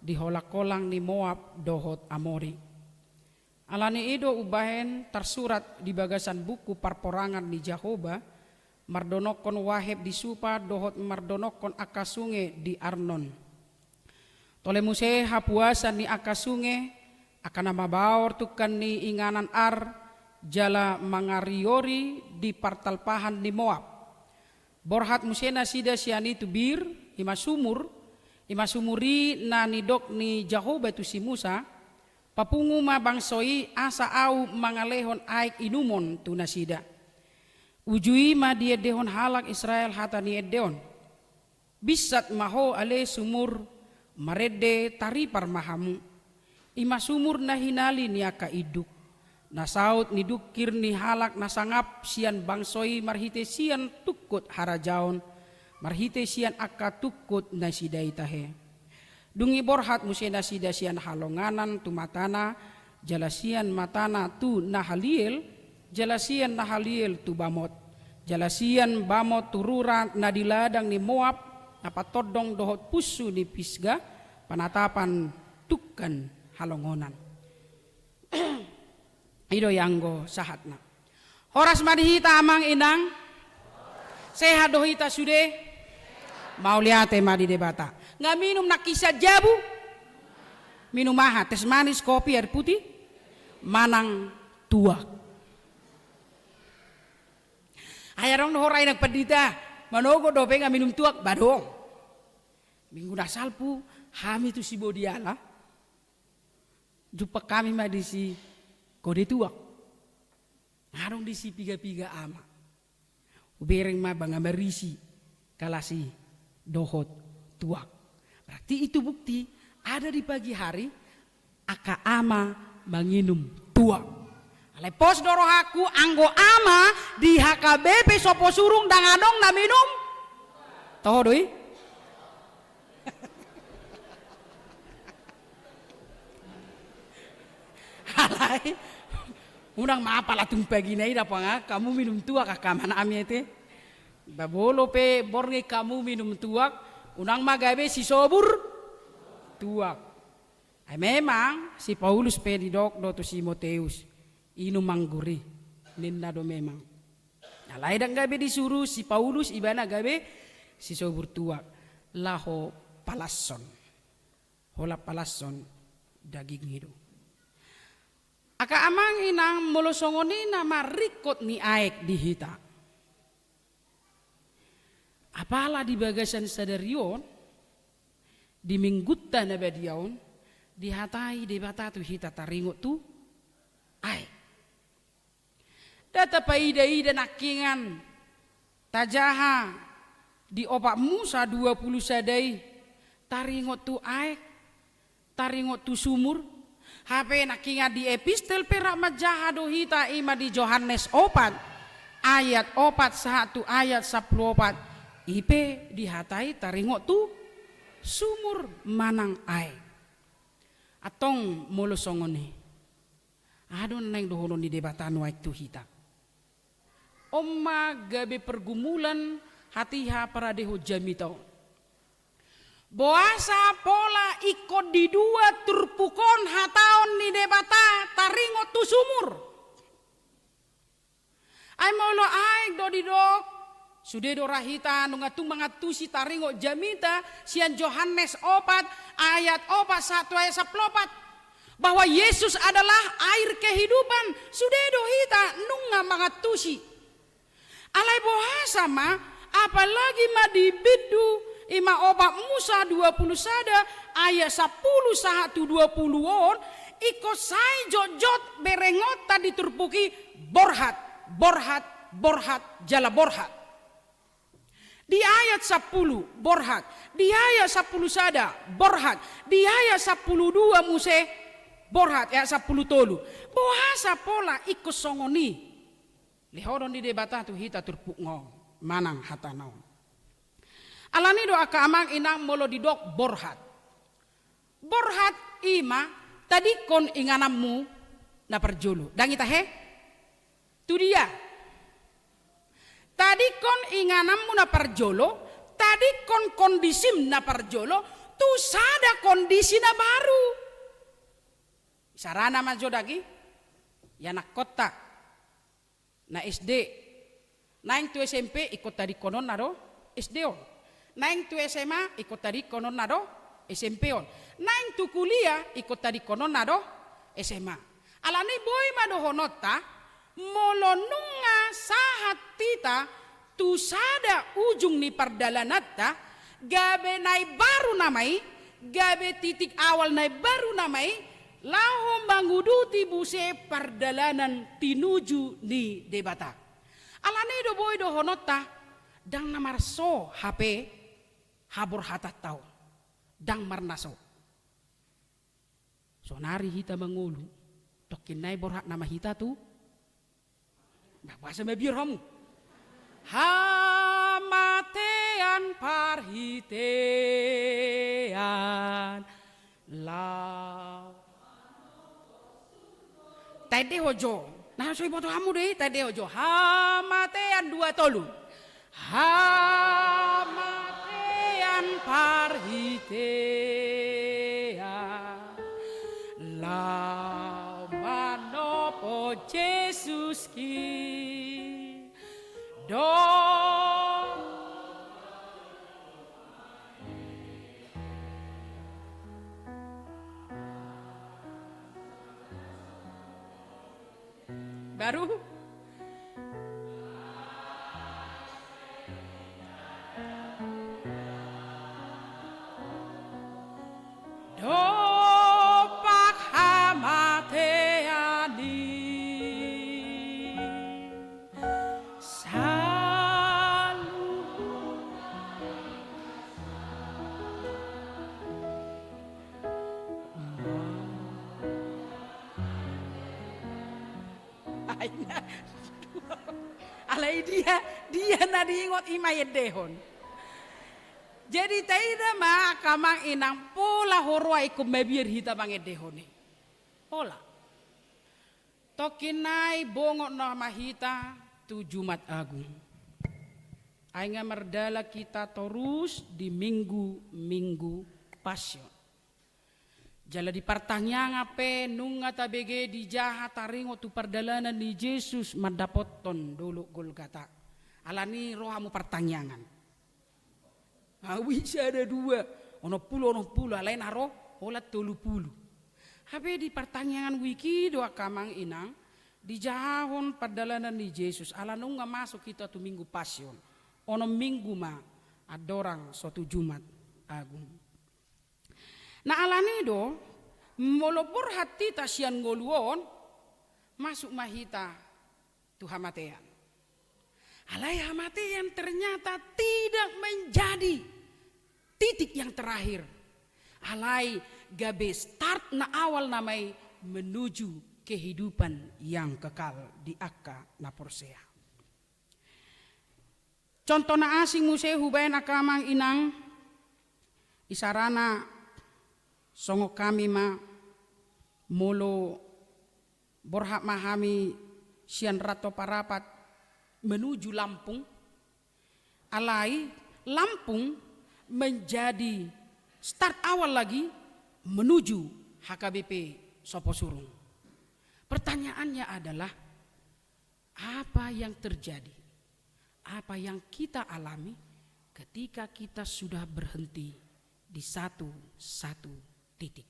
di holangkolang ni Moab dohot Amori. Ala ni i do umbahen tarsurat di bagasan buku parporangan ni Jahowa, mardonokkon waheb di Supa dohot mardonokkon angka sunge di Arnon. Tole muse hapuasan ni angka sunge, angka na mabaor tungkan ni inganan Ar, jala mangariori di partalpahan ni Moab. Borhat muse nasida sian i tu Bir, i ma sumur, i ma sumur i na nidok ni Jahowa tu si Musa, papungu ma bangso i asa ahu mangalehon aek inumon tu nasida. Uju i ma diendehon halak Israel hata ni ende on. Binsat ma ho ale sumur, marende taripar ma hamu. I ma sumur na hinali ni angka induk, na saut ni dungkir ni halak na sangap sian bangso i marhite sian tungkot harajaon, marhite sian angka tungkot nasida i tahe. Dung i borhat muse nasida sian halongonan tu Matana, jala sian Matana tu Nahaliel, jala sian Nahaliel tu Bamot, jala sian Bamot tu rura na di ladang ni Moab, na patondong dohot punsu ni Pisga, panatapan tungkan halongonan. I do i anggo sahatna. Horas ma di hita amang inang. Sehat do hita sude. Mauliate ma di Debata. Nga minum nangkin sian jabu? Minum aha? Teh manis, kopi, air putih? Manang tuak? Ai adong do hora inang pandita, manogot dope nga minum tuak? Ba adong. Minggu na salpu hami tu Sibodiala, jumpang hami ma di si Kode Tuak. Adong di si piga-piga ama. Hubereng ma banga marisi kalasi dohot tuak. Berarti itu bukti ada di pagi hari angka ama manginum tuak. Alai pos do rohangku, anggo ama di H K B P Soposurung ndang adong na minum. Toho do i? Alai unang ma pala tung pagi na i dapot hamu minum tuak angka amanami ate. Ba molo pe borngin hamu minum tuak, unang ma gabe sisobur tuak. Ai memang si Paulus pe didok do tu si Timoteus, inum anggur i, ninna do memang. Alai ndang gabe disuru si Paulus ibana gabe sisobur tuak, laho palashon. Holan palashon daging i do. Angka amang inang, molo songon i nama ringkot ni aek di hita. Apala di bagasan sadari on, di minggunta na badia on, dihatai Debata tu hita taringot tu aek. Nda tapaida-ida nangkiningan tajaha di Opat Musa dua pulu sada i, taringot tu aek, taringot tu sumur. Hape nangkiningan di epistel pe rap manjaha do hita, i ma di Johannes opat ayat opat sahat tu ayat sampulu opat. I pe dihatai taringot tu sumur manang aek. Antong molo songon i, aha do naeng dohonon ni Debata nuaeng tu hita? On ma gabe pergumulan Hatiha paradehon jamita on. Boasa pola ingkon di dua turpuk on hataon ni Debata taringot tu sumur? Ai molo aek do didok, sude do ra hita nunga tung mangantusi taringot jamita sian Johannes opat ayat opat sahat tu ayat sampulu opat, bahwa Yesus adalah air kehidupan, sude do hita nunga mangantusi. Alai boasa ma, apalagi ma di bindu, ima opat Musa dua pulu sada ayat sampulu sahat tu dua pulu on, ingkon sai jotjot berengonta di turpuk i, borhat, borhat, borhat, jala borhat. Di ayat sampulu, borhat. Di ayat sampulu sada, borhat. Di ayat sampulu dua muse, borhat. Ayat sampulu tolu. Boasa pola ingkon songon i? Lehonon ni Debata tu hita turpukna on, manang hatana on. Alani do angka amang inang molo didok borhat. Borhat ima tadingkon ingananmu na parjolo. Dang i tahe? Tu dia? Tadingkon ingananmu na parjolo, tadingkon kondisim na parjolo, tu sada kondisi na baru. Sarana ma jo dagi, ianakkonta na S D. Naeng tu S M P ingkon tadingkononna do S D on. Naeng tu S M A ingkon tadingkononna do S M P on. Naeng tu kuliah ingkon tadingkononna do S M A. Alani boi ma dohononta, molo nunga sahat hita tu sada ujung ni pardalananta, gabe na imbaru nama i, gabe titik awal na imbaru nama i, laho manguduti muse pardalanan tinuju ni Debata. Alani do boi dohononta, dang na marso hape haborhatanta on, dang marnaso. Sonari hita mangolu, tongkin nai borhat nama hita tu. Bah, boasa mabiar hamu? Hamatean parhitean lau. Taendehon jo. Na so iboto hamu do i, taendehon jo. Hamatean dua tolu. Hamatean parhitean lau manopo Jesus ki do. Baru. Dompak hamatean i saluhut. Ai na, alai dia, dia na diingot i ma iendehon. Jadi taida ma angka amang inang, pola huroha ingkon mabiar hita mangendehon i. Pola. Tongkin nai bongot nama hita tu Jumat Agung. Ai nga mardalan hita torus di minggu-minggu Passion. Jala di partangiangan pe nunga tabege dijaha taringot tu pardalanan ni Jesus mandapothon dolok Golgata. Alani ro hamu partangiangan. Aui sada dua, onom pulu, onom pulu, alai na ro holan tolu pulu. Hape di partangiangan wiki do angka amang inang, dijahahon pardalanan ni Jesus, ala nunga masuk hita tu minggu Passion. Onom minggu ma andorang so tu Jumat Agung. Na alani do, molo borhat hita sian ngolu on, masuk ma hita tu hamatean. Alai hamatean ternyata tidak menjadi titik yang terakhir. Alai gabe start na awal nama i menuju kehidupan yang kekal di angka na porsea. Contoh na asing muse hubaen angka amang inang, isarana songon hami ma molo borhat ma hami sian Rantau Parapat menuju Lampung. Alai Lampung menjadi start awal lagi menuju H K B P Soposurung. Pertanyaannya adalah, apa yang terjadi? Apa yang kita alami ketika kita sudah berhenti di satu, satu titik?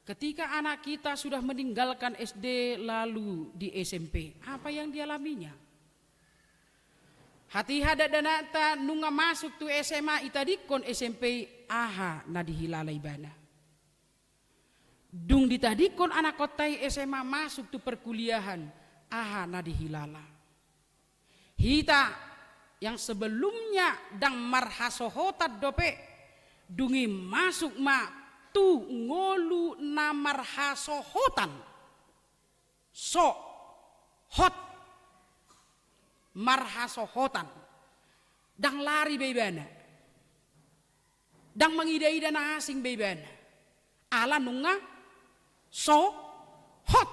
Ketika anak kita sudah meninggalkan S D lalu di S M P, apa yang dialaminya? Hatiha dakdanakta nunga masuk tu S M A, itadingkon S M P, aha na dihilala ibana? Dung ditadingkon anakkonta i S M A masuk tu perkuliahan, aha na dihilala? Hita yang sebelumnya ndang marhasohotan dope, dung i masuk ma tu ngolu na marhasohotan. So hot, marhasohotan. Ndang lari be ibana. Ndang mangidaida na asing be ibana. Ala nunga so hot.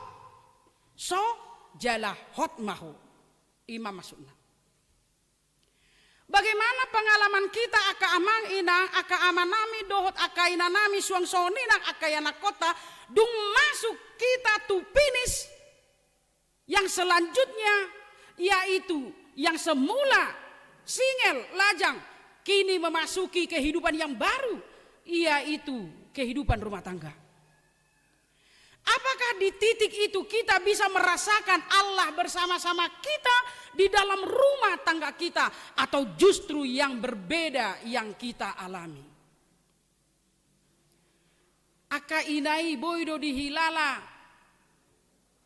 So jala hot ma ho. I ma maksudna. Bagaimana pengalaman kita, angka amang inang, angka amanami dohot angka inanami, suang songon i nang angka ianakhonta, dung masuk kita tu finish, yang selanjutnya, yaitu yang semula singel, lajang, kini memasuki kehidupan yang baru, yaitu kehidupan rumah tangga. Apakah di titik itu kita bisa merasakan Allah bersama-sama kita di dalam rumah tangga kita, atau justru yang berbeda yang kita alami? Angka ina i boi do dihilala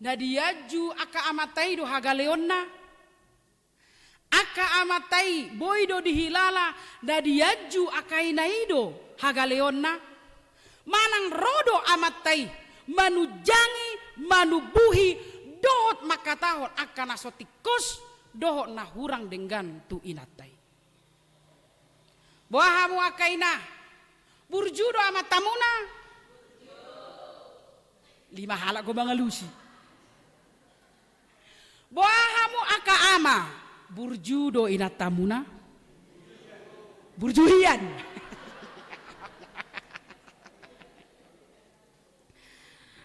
na dianju angka amanta i do hagaleonna. Angka amanta i boi do dihilala na dianju angka ina i do hagaleonna. Manang ro do amanta i manunjangi, manubuhi, dohot mangkatahon angka na so tingkos dohot na hurang denggan tu inanta i. Boha hamu angka ina, burju do amantamuna? Lima halak do mangalusi. Boha hamu angka ama, burju do inantamuna? Burju hian.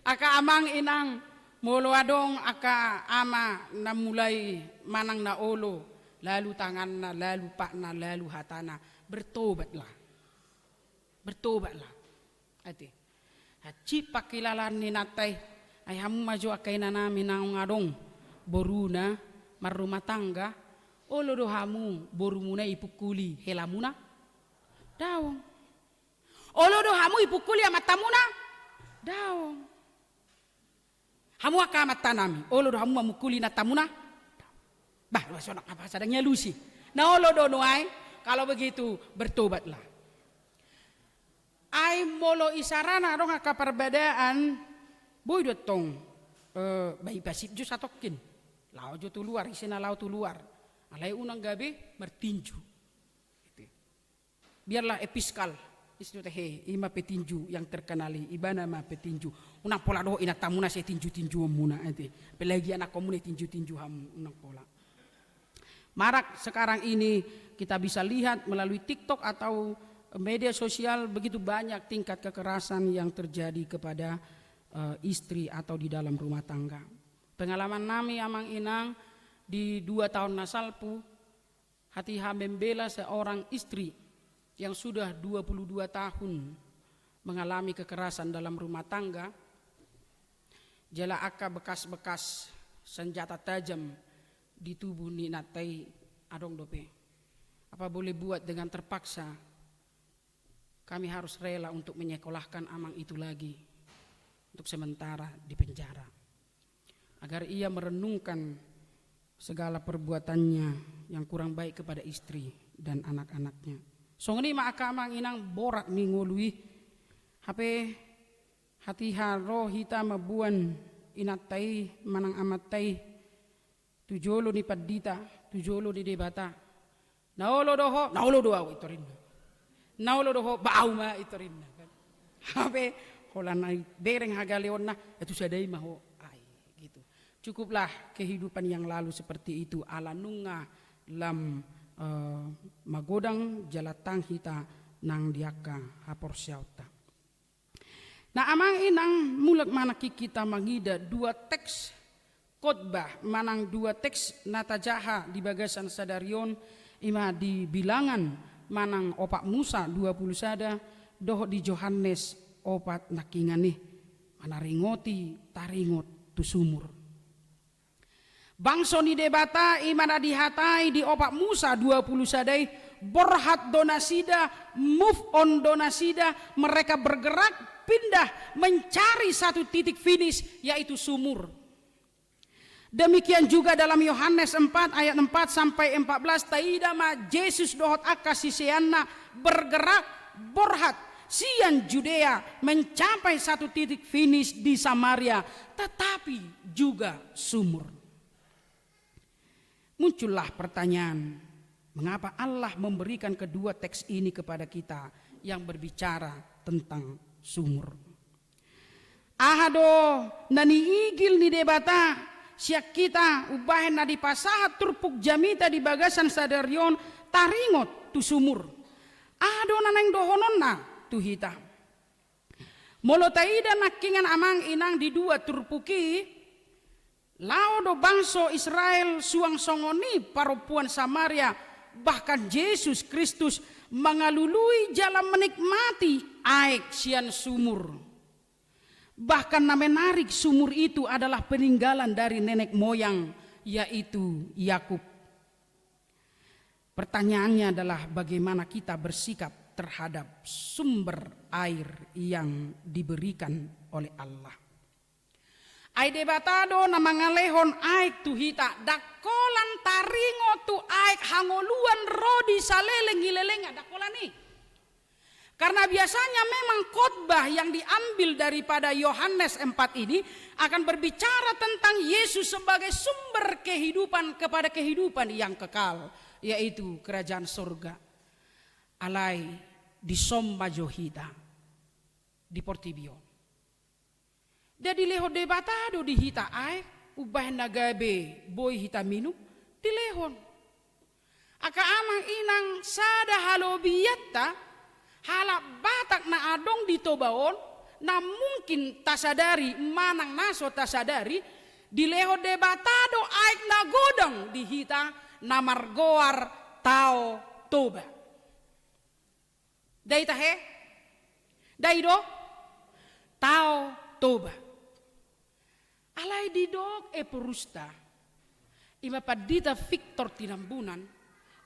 Angka amang inang, molo adong angka ama na mulai manang na olo, lalu tanganna, lalu patna, lalu hatana, bertobatlah. Bertobatlah. Ate. Hansit pangkilalaan ni inanta i, ai hamu ma jo angka inanami naung adong boruna marrumah tangga, olo do hamu borumuna i pungkuli helamuna? Daong. Olo do hamu i pungkuli amantamuna? Daong. Hamu angka amantanami, olo do hamu mamungkuli inantamuna? Bah, bah, sonang apa sadang dialusi? Na olo do nuaeng? Kalau begitu, bertobatlah. Ai molo isarana adong angka parbadaan, boi do tong, eh, bah, ipasip jo satongkin. Laho jo tu luar, ise na laho tu luar. Alai unang gabe martinju. Gitu. Biarlah episkal, istilah he, i ma petinju yang terkenal i, ibana ma petinju. Unang pola dohot inantamuna sai tinju-tinjuonmuna, ate. Apalagi anakkonmuna tinju-tinju hamu, unang pola. Marak sekarang ini kita bisa lihat melalui TikTok atau media sosial begitu banyak tingkat kekerasan yang terjadi kepada, eh, istri atau di dalam rumah tangga. Pengalaman nami, amang inang, di dua tahun na salpu, hatiha membela seorang istri yang sudah dua puluh dua tahun mengalami kekerasan dalam rumah tangga, jala angka bekas-bekas senjata tajam di tubuh ni inanta i adong dope. Apa boleh buat, dengan terpaksa kami harus rela untuk menyekolahkan amang itu lagi untuk sementara di penjara, agar ia merenungkan segala perbuatannya yang kurang baik kepada istri dan anak-anaknya. Songon i ma angka amang inang, borat ni ngolu i. Hape hatiha ro hita mamboan inanta i manang amanta i tu jolo ni pandita, tu jolo ni Debata. Na olo do ho, na olo do ahu, i torinna. Na olo do ho, ba ahu ma, i torinna, kan. Hape holan na bereng hagaleonna, ya tu sada i ma ho, ai, gitu. Cukuplah kehidupan yang lalu seperti itu, ala nunga lam, eh, magodang jala tang hita nang di angka haporseaonta. Nah, amang inang, mulak ma nangkin hita mangida dua teks khotbah manang dua teks na tajaha di bagasan sadari on, i ma di Bilangan manang Opat Musa dua pulu sada dohot di Johannes opat nangkiningan i, manaringoti taringot tu sumur. Bangso ni Debata i ma na dihatai di Opat Musa dua pulu sada i, borhat do nasida, move on do nasida, mereka bergerak, pindah, mencari satu titik finish, yaitu sumur. Demikian juga dalam Yohanes empat ayat empat sampai empat belas, taida ma Jesus dohot angka siseanna bergerak, borhat sian Judea mencapai satu titik finish di Samaria, tetapi juga sumur. Muncullah pertanyaan, mengapa Allah memberikan kedua teks ini kepada kita yang berbicara tentang sumur? Aha do na niigil ni Debata sian hita umbahen na dipasahat turpuk jamita di bagasan sadari on taringot tu sumur? Aha do na naeng dohononna tu hita? Molo taida nangkiningan, amang inang, di dua turpuk i, laho do bangso Israel suang songon i parompuan Samaria, bahkan Jesus Kristus mangalului jala menikmati aek sian sumur. Bahkan na menarik, sumur itu adalah peninggalan dari nenek moyang, yaitu Yakub. Pertanyaannya adalah bagaimana kita bersikap terhadap sumber air yang diberikan oleh Allah. Ai Debata do na mangalehon aek tu hita, ndang holan taringot tu aek hangoluan ro di saleleng ni lelengna, ndang holan i. Karena biasanya memang khotbah yang diambil daripada Yohanes empat ini akan berbicara tentang Yesus sebagai sumber kehidupan kepada kehidupan yang kekal, yaitu kerajaan sorga. Alai dison ma jo hita di portibi on. Jadi dilehon Debata do di hita aek, umbahen na gabe boi hita minum, dilehon. Angka amang inang, sada halobianta, halak Batak na adong di Toba on, na mungkin tasadari manang na so tasadari, dilehon Debata do aek na godang di hita na margoar Tao Toba. Ndai tahe? Ndai do? Tao Toba. Alai didok eporusta, i ma pandita Victor Tinambunan,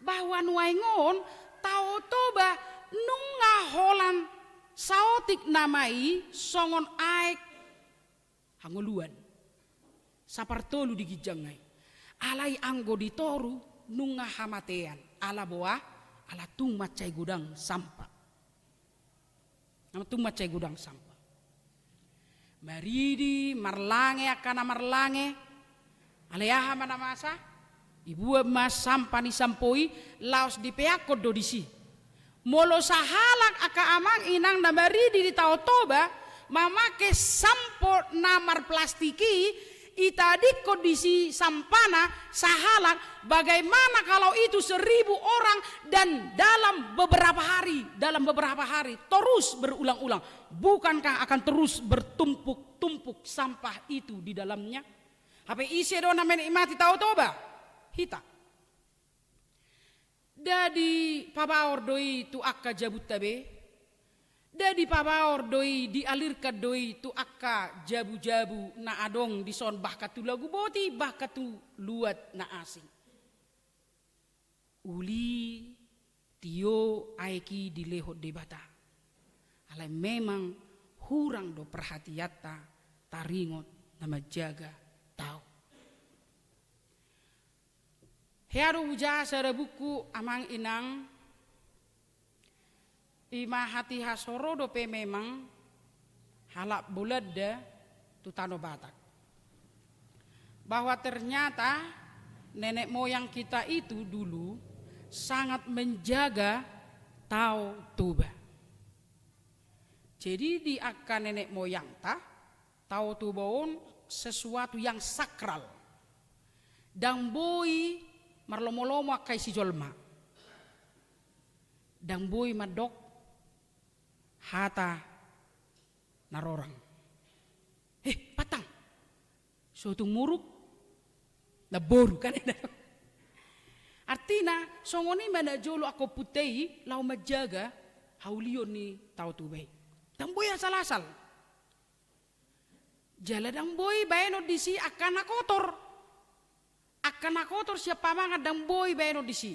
bahwa nuaeng on Tao Toba nunga holan saotik nama i songon aek hangoluan. Sapartolu di ginjangna i. Alai anggo di toru nunga hamatean, ala boha, ala tung mansai godang sampah. Nama tung mansai godang sampah. Maridi, marlange angka na marlange. Alai aha ma na masa? Dibuat ma sampah ni sampo i, laos dipeakkon do disi. Molo sahalak angka amang inang na maridi di Tao Toba mamake sampo na marplastik i, itadingkon disi sampahna sahalak, bagaimana kalau itu seribu orang dan dalam beberapa hari, dalam beberapa hari, terus berulang-ulang, bukankah akan terus bertumpuk-tumpuk sampah itu di dalamnya? Hape ise do na menikmati Tao Toba? Hita. Ndang dipabaor do i tu angka jabunta be? Ndang dipabaor do i, dialirkan do i tu angka jabu-jabu na adong dison, bahkan tu lagu boti, bahkan tu luat na asing? Uli tio aek i dilehon Debata. Alai memang hurang do perhatianta taringot na manjaga tao. Hea do hujaha sada buku, amang inang, i ma hatiha so ro dope memang halak Bolanda tu tano Batak, bahwa ternyata nenek moyang kita itu dulu sangat menjaga Tao Toba. Jadi di angka nenek moyangta, Tao Toba on sesuatu yang sakral. Ndang boi marlomolomo angka isi jolma. Ndang boi mandok hata na rorang. Eh, pantang. So tung muruk, na boru kan. Artina, songon i ma na jolo angka ompunta i laho manjaga haulion ni Tao Toba i. Ndang boi asal-asal. Jala ndang boi baenon disi angka na kotor. Angka na kotor sian pamangan ndang boi baenon disi.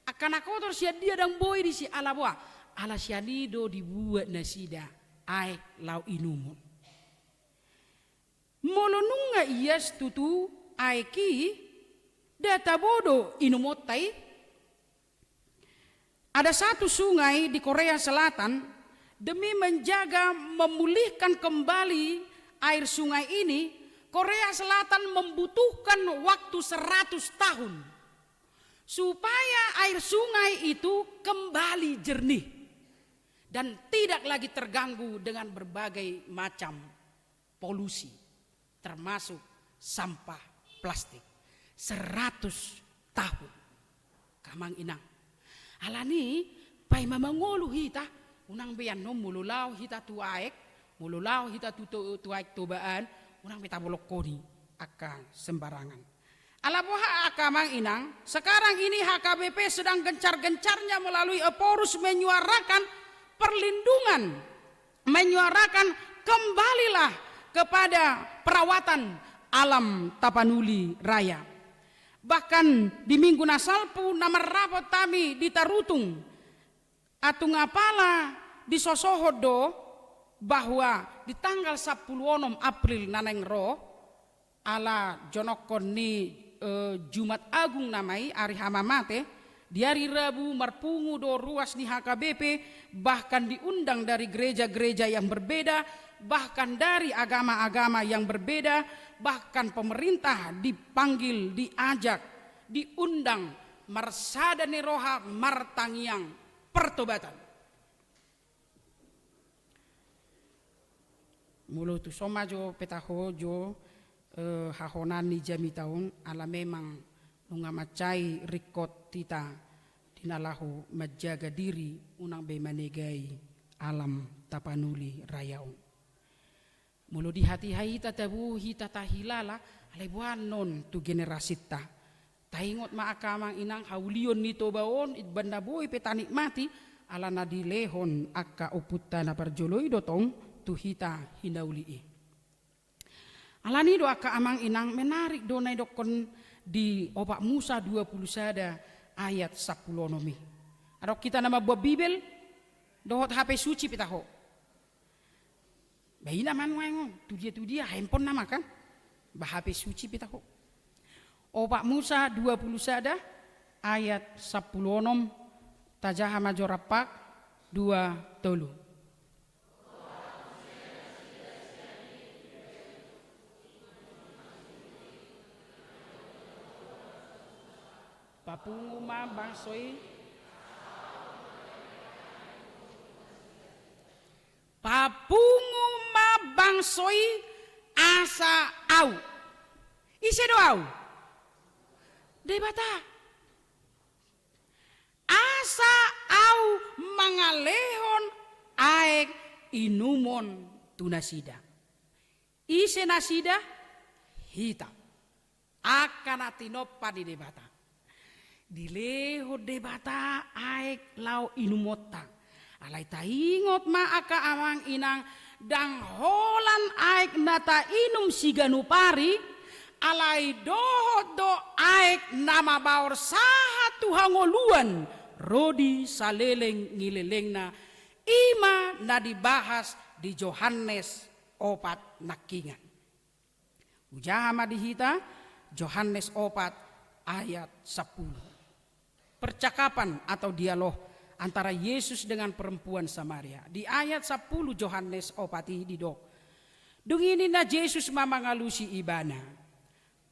Angka na kotor sian dia ndang boi disi, ala boha? Ala sian i do dibuat nasida aek laho inumon. Molo nunga ias tutu aek i, nda tabo do inumonta i? Ada satu sungai di Korea Selatan, demi menjaga memulihkan kembali air sungai ini, Korea Selatan membutuhkan waktu seratus tahun supaya air sungai itu kembali jernih dan tidak lagi terganggu dengan berbagai macam polusi, termasuk sampah plastik. Seratus tahun. Angka amang inang. Alani, paima mangolu hita, unang be annon molo laho hita tu aek, molo laho hita tu, tu, tu Aek Toba an, unang be tabolongkon i angka sembarangan. Ala boha angka amang inang, sekarang ini H K B P sedang gencar-gencarnya melalui Ephorus menyuarakan perlindungan, menyuarakan kembalilah kepada perawatan Alam Tapanuli Raya. Bahkan di minggu na salpu na marrapot hami di Tarutung, Atung apala disosohon do bahwa di tanggal sampulu onom April na naeng ro, ala jonokkon ni, eh, Jumat Agung nama i, ari hamamate, di ari Rabu marpungu do ruas ni H K B P, bahkan diundang dari gereja-gereja yang berbeda, bahkan dari agama-agama yang berbeda, bahkan pemerintah dipanggil, diajak, diundang marsada ni roha martangiang pertobatan. Molo tuson ma jo pe taho jo, eh, hahonaan ni jamita on, ala memang nunga mansai ringkot hita di na laho manjaga diri, unang be manegai Alam Tapanuli Raya on. Molo di hatiha hita tabo hita tahilala, alai boha annon tu generasinta. Taingot ma angka amang inang haulion ni Toba on, umbahen na boi pe tanikmati, ala na dilehon angka ompunta na parjolo i do tong tu hita hinauli i. Alani do angka amang inang, menarik do na idokkon di Opat Musa dua pulu sada ayat sampulu onom i. Adong hita na mamboan Bibel dohot H P suci pe taho. Ba ina ma nuaeng on, tu dia tu dia, handphone nama kan? Ba H P suci pe taho. Opat Musa dua pulu sada ayat sampulu onom, tajaha ma jo rap, dua, tolu. Papungu ma bangso i. Papungu ma bangso i asa au. Ise do au? Debata. Asa au mangalehon aek inumon tu nasida. Ise nasida? Hita. Angka na tinompa ni Debata. Dilehon Debata aek laho inumonta. Alai taingot ma angka amang inang, ndang holan aek na tainum siganup ari, alai dohot do aek na mabaor sahat tu hangoluan, ro di saleleng ni lelengna, i ma na dibahas di Johannes opat nangkingan. Hujaha ma di hita, Johannes opat ayat sampulu. Percakapan atau dialog antara Yesus dengan perempuan Samaria. Di ayat sampulu Johannes opat i didok. Dung i ninna Jesus ma mangalusi ibana.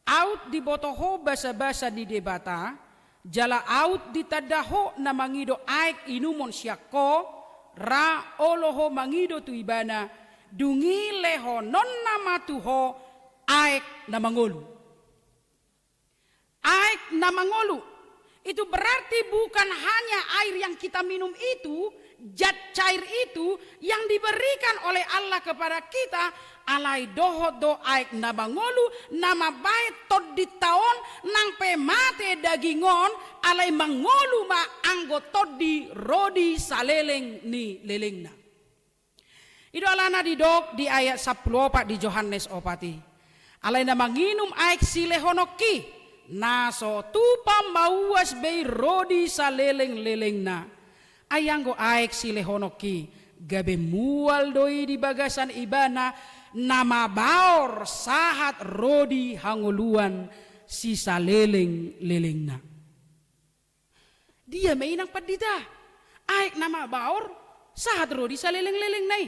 Aut diboto ho basabasa ni Debata, jala aut ditanda ho na mangido aek inumon sian ho, ra olo ho mangido tu ibana, dung i lehononna ma tu ho aek na mangolu. Aek na mangolu, Itu berarti bukan hanya air yang kita minum itu, zat cair itu yang diberikan oleh Allah kepada kita, alai dohot do aek na mangolu, na mambahen tondinta on, nang pe mate daging on, alai mangolu ma anggo tondi ro di saleleng ni lelengna. I do alana didok di ayat sampulu opat di Johannes opat i: Alai na manginum aek silehononki, na so tupa mauas be i ro di saleleng-lelengna. Ai anggo aek silehononki, gabe mual do i di bagasan ibana, na mabaor sahat ro di hangoluan sisaleleng-lelengna. Dia ma i nang pandita? Aek na mabaor sahat ro di saleleng-lelengna i.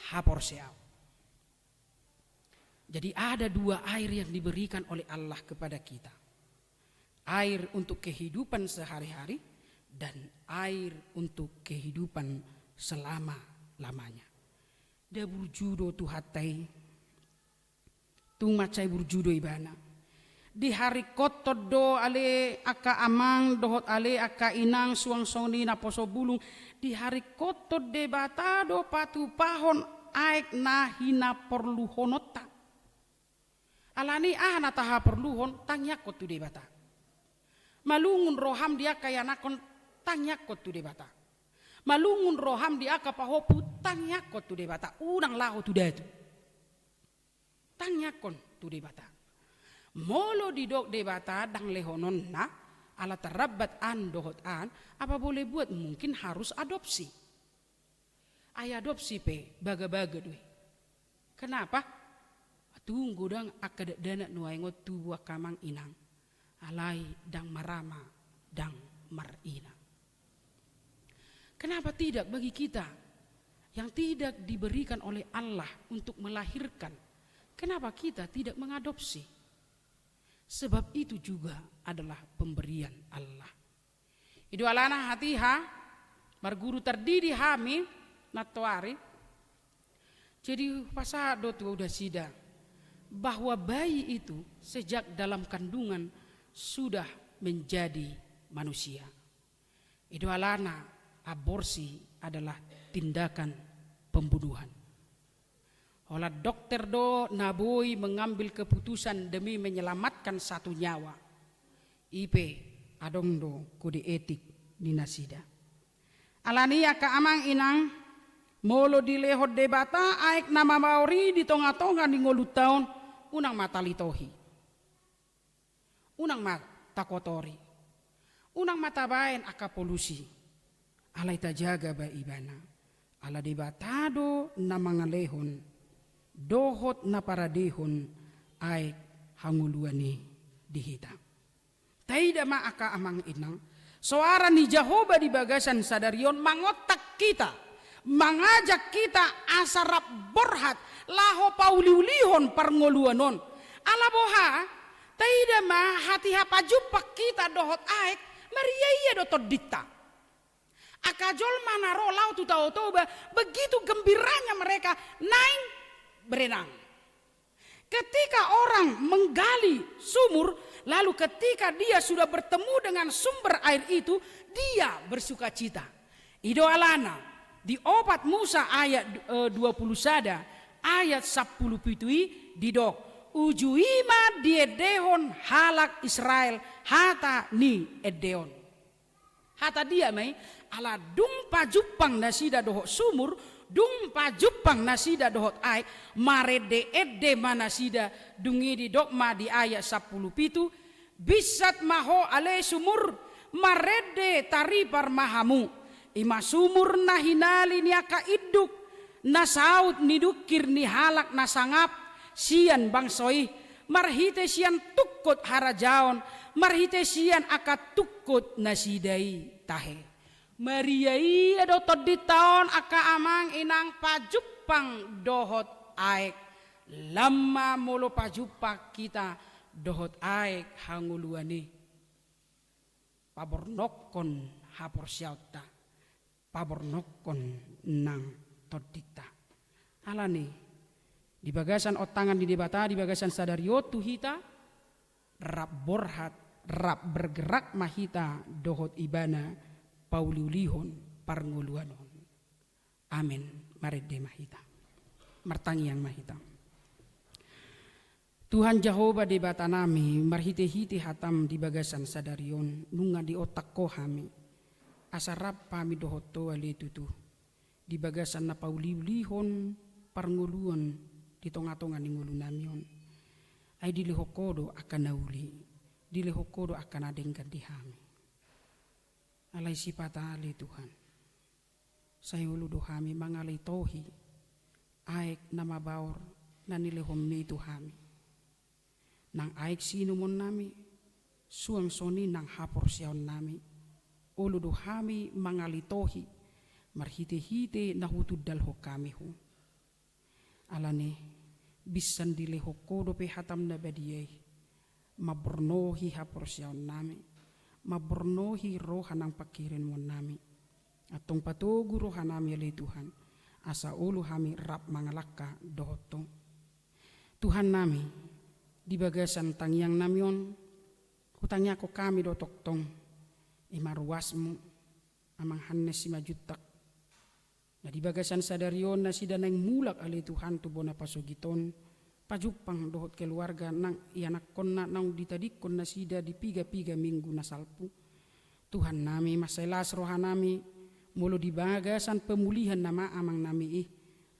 Haporseaon. Jadi ada dua air yang diberikan oleh Allah kepada kita. Air untuk kehidupan sehari-hari dan air untuk kehidupan selama-lamanya. Nda burju do Tuhanta i. Tung mansai burju do ibana. Diharingkothon do ale angka amang dohot ale angka inang suang songon i naposo bulung. Diharingkothon Debata do patupahon aek na hinaporluhononta. Alani aha na tahaporluhon, tangiangkon tu Debata. Malungun roham di angka ianakhon, tangiangkon tu Debata. Malungun roham di angka pahompu, tangiangkon tu Debata. Unang laho tu datu. Tangiangkon tu Debata. Molo didok Debata ndang lehononna, ala tarlambat an dohot an, apa boleh buat mungkin harus adopsi. Ai adopsi pe baga-baga do i. Kenapa? Tung godang angka dakdanak nuaeng on tubu angka amang inang. Alai ndang marama, ndang marina. Kenapa tidak bagi kita yang tidak diberikan oleh Allah untuk melahirkan? Kenapa kita tidak mengadopsi? Sebab itu juga adalah pemberian Allah. I do alana hatiha, marguru tardidi hami nantoari. Jadi hupasahat do tu nasida bahwa bayi itu sejak dalam kandungan sudah menjadi manusia. I do alana aborsi adalah tindakan pembunuhan. Holan dokter do na boi mengambil keputusan demi menyelamatkan satu nyawa. I pe adong do kode etik ni nasida. Alani angka amang inang, molo dilehon Debata aek na mabaor i di tonga-tonga ni ngolunta on, unang ma talitohi. Unang ma takotori. Unang ma tabaen angka polusi. Alai tajaga ba ibana. Ala Debata do na mangalehon dohot na paradehon aek hangoluan i di hita. Taida ma angka amang inang, soara ni Jahowa di bagasan sadari on mangontak hita, mangajak hita asa rap borhat laho pauliulihon parngoluan on. Ala boha? Taida ma, hatiha pajumpang hita dohot aek, mariaia do tondinta. Angka jolma na ro laho tu Tao Toba, begitu gembiranya mereka naeng berenang. Ketika orang menggali sumur, lalu ketika dia sudah bertemu dengan sumber air itu, dia bersukacita. I do alana, di opat Musa ayat, eh, dua pulu sada, ayat sampulu pitu i didok: Uju i ma diendehon halak Israel hata ni ende on. Hata dia ma i? Ala dung pajumpang nasida dohot sumur, dung pajumpang nasida dohot aek, marendeende ma nasida. Dung i didok ma di ayat sampulu pitu: Binsat ma ho ale sumur, marende taripar ma hamu. I ma sumur na hinali ni angka induk, na saut ni dungkir ni halak na sangap sian bangso i, marhite sian tungkot harajaon, marhite sian angka tungkot nasida i tahe. Mariaia do tondinta on angka amang inang pajumpang dohot aek. Lam ma molo pajumpang hita dohot aek hangoluan i. Pabornongkon haporseaonta, pabornongkon nang tondinta. Alani, di bagasan ontangan ni Debata, di bagasan sadari on tu hita, rap borhat rap bergerak ma hita dohot Ibana pauliulihon parngoluan on. Amen. Marende ma hita. Martangiang ma hita. Tuhan Jahowa Debatanami, marhitehite hataM di bagasan sadari on, nunga diontang Ho hami, asa rap hami dohot Ho ale tutu, di bagasan na pauliulihon parngoluon di tongatonga ni ngolunami on. Ai dilehon Ho do angka na uli, dilehon Ho do angka na denggan di hami. Alai sipata ale Tuhan, sai olo do hami mangalitohi aek na mabaor na nilehonMi tu hami. Nang aek siinumonnami, suang songon i nang haporseaonnami, olo do hami mangalitohi marhitehite na hutundalhon hami Ho. Alani, binsan dilehon Ho dope hataM na badia i, mambornohi haporseaonnami, mambornohi roha nang panghirimonnami. Antong patogu rohanami ale Tuhan, asa olo hami rap mangalangka dohot Ho. Tuhannami, di bagasan tangiangnami on, hutangiangkon hami do tongtong, i ma ruasMu, Amang Hannes Simanjuntak, na di bagasan sadari on nasida naeng mulak ale Tuhan tu bona pasogit on, pajumpang dohot keluarga nang ianakkonna naung ditadingkon nasida di piga-piga minggu na salpu. Tuhannami, mansai las rohanami, molo di bagasan pemulihan nama amangnami i,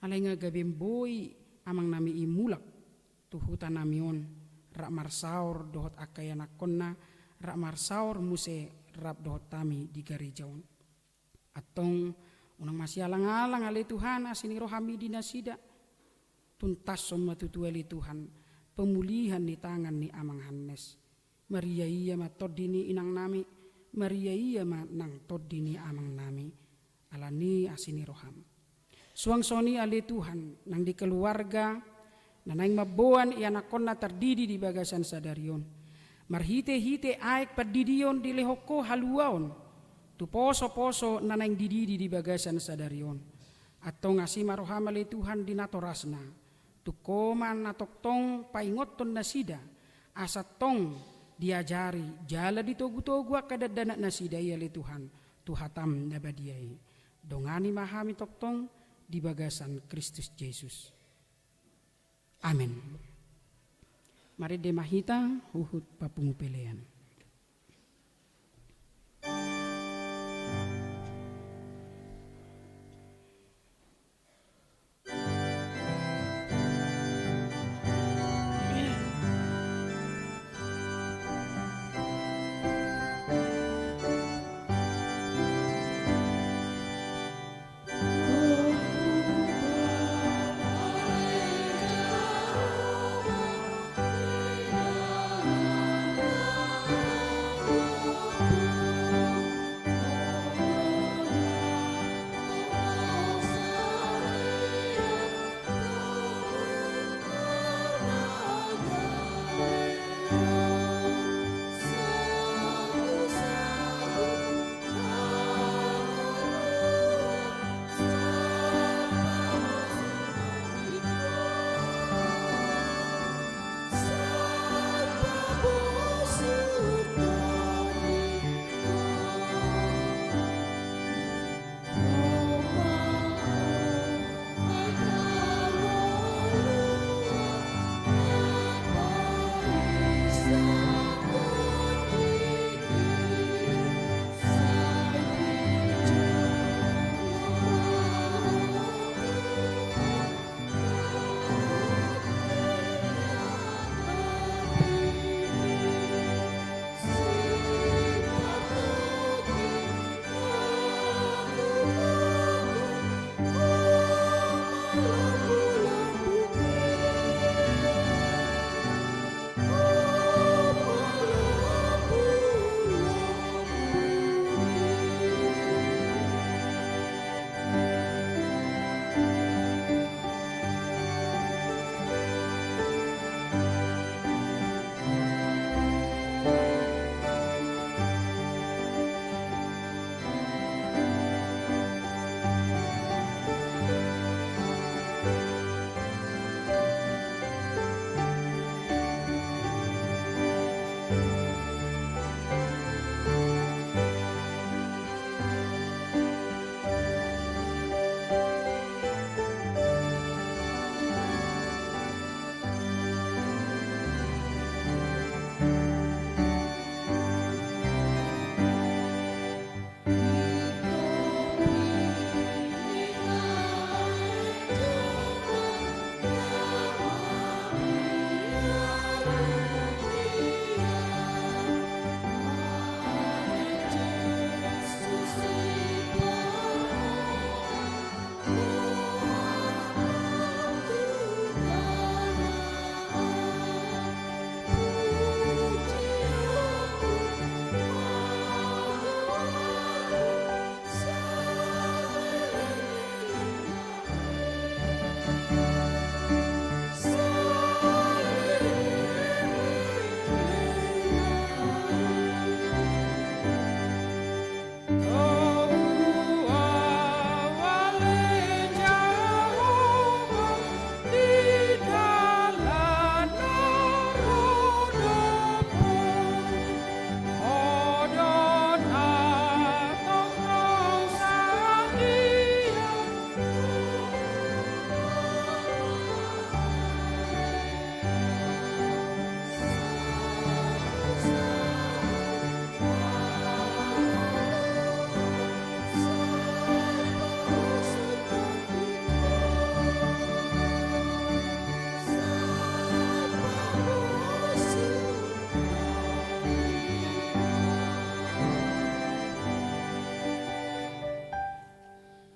alai nga gabe boi amangnami i mulak tu hutanami on, rap marsaor dohot angka ianakkonna, rap marsaor muse rap dohot hami di gareja on. Antong, unang masialang-alang ale Tuhan asi ni rohaMi di nasida. Tuntashon ma tutu ale Tuhan pemulihan ni tangan ni Amang Hannes. Maria-ia ma tondi ni inangnami, maria-ia ma nang tondi ni amangnami. Alani asi ni rohaM. Suang songon i ale Tuhan, nang di keluarga na naeng mamboan ianakkonna tardidi di bagasan sadari on, marhite-hite aek pandidion dilehon Ho haluaon tu poso-poso na naeng dididi di bagasan sadari on. Antong asi ma rohaM ale Tuhan di natorasna, tung Ho ma na tongtong paingothon nasida, asa tong diajari jala ditogu-togu angka dakdanak nasida i ale Tuhan, tu hataM na badia i. Dongani ma hami tongtong di bagasan Kristus Jesus. Amen. Marende ma hita huhut papungu pelean.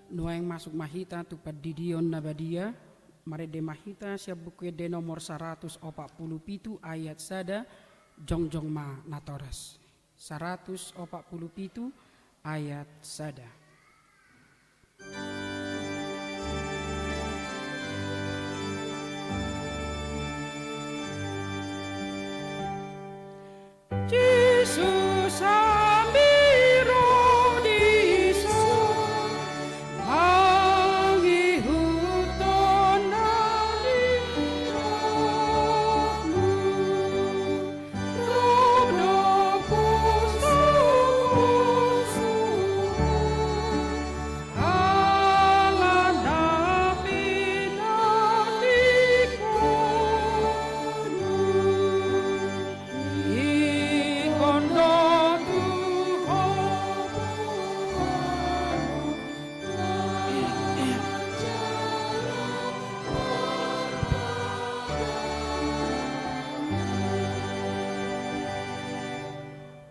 Nuaeng masuk ma hita tu Pandidion na badia, marende ma hita sian Buku Ende nomor saratus opat pulu pitu ayat sada, jongjong ma natoras. Saratus opat pulu pitu ayat sada. Jesus, sambiro dison, mangihuthon na nidokmu. Rodopku suhut, ala na pinantikhonmu. Ingkon do tu ho.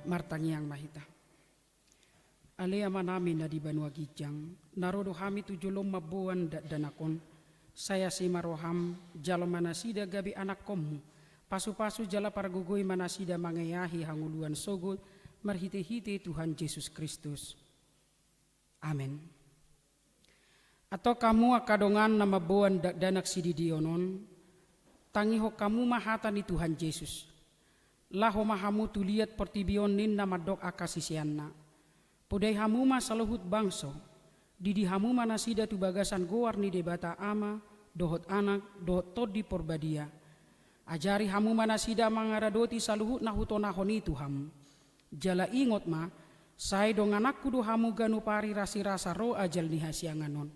Martangiang ma hita. Ale Amanami na di banua ginjang, na ro do hami tu jolom mamboan dakdanak on. Sai asi ma roham, jalo ma nasida gabe anakkonmu. Pasupasu jala pargogoi ma nasida mangeahi hangoluan sogot, marhitehite Tuhan Jesus Kristus. Amen. Antong hamu angka dongan na mamboan dakdanak sididion on, tangihon hamu ma hata ni Tuhan Jesus. Laho ma hamu tu liat portibi on ninna mandok angka siseanna. Podai hamu ma saluhut bangso, didi hamu ma nasida tu bagasan goar ni Debata Ama, dohot Anak, dohot Tondi Porbadia. Ajari hamu ma nasida mangaradoti saluhut na hutonahon i tu hamu. Jala ingot ma, sai dongananku do hamu ganup ari rasirasa ro ajal ni hasiangan on.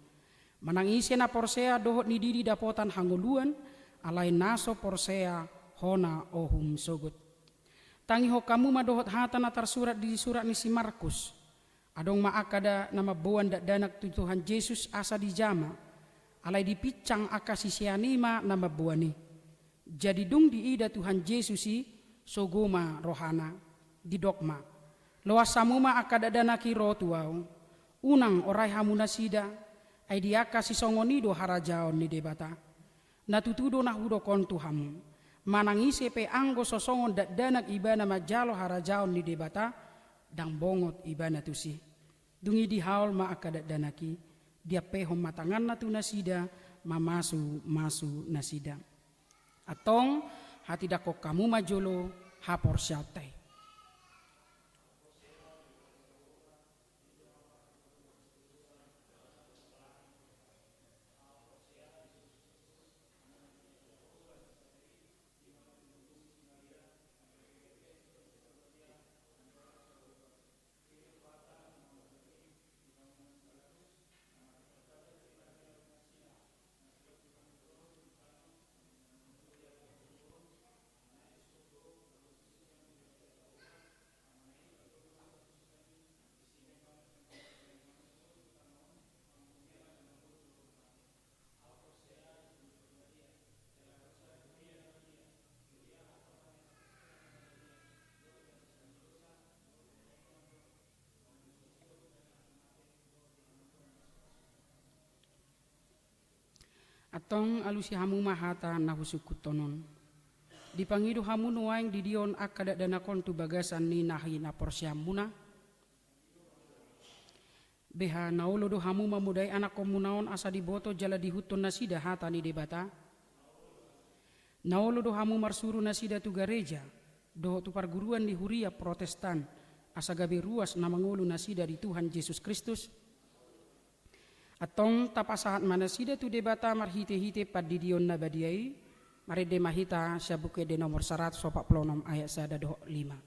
Manang ise na porsea dohot nididi dapotan hangoluan, alai na so porsea hona ohum sogot. Tangihon hamu ma dohot hata na tarsurat di surat ni si Markus. Adong ma angka da na mamboan dakdanak tu Tuhan Jesus asa dijama, alai dipinsang angka sisean i ma na mamboan i. Jadi dung diida Tuhan Jesus i, sogo ma rohana. Didok ma, loas hamu ma angka dakdanak i ro tu ahu. Unang orai hamu nasida, ai di angka sisongon i do harajaon ni Debata. Na tutu do na hudok on tu hamu. Manang ise pe anggo so songon dakdanak ibana manjalo harajaon ni Debata, ndang bongot ibana tusi. Dung i dihaol ma angka dakdanak i, diampehon ma tanganna tu nasida, mamasumasu nasida. Antong, hatindangkon hamu ma jolo haporseaonta i. Antong alusi hamu ma hata na husungkunhon on. Dipangido hamu nuaeng didion angka dakdanak on tu bagasan ni na hinaporseaonmuna. Beha na olo do hamu mamodai anakkonmuna on asa diboto jala diihuthon nasida hata ni Debata? Na olo do hamu marsuru nasida tu gareja, dohot tu parguruan ni huria Protestan, asa gabe ruas na mangolu nasida di Tuhan Jesus Kristus? Antong tapasahat ma nasida tu Debata marhitehite Pandidion na badia i, marende ma hita sian Buku Ende nomor saratus opat pulu onom ayat sada dohot lima.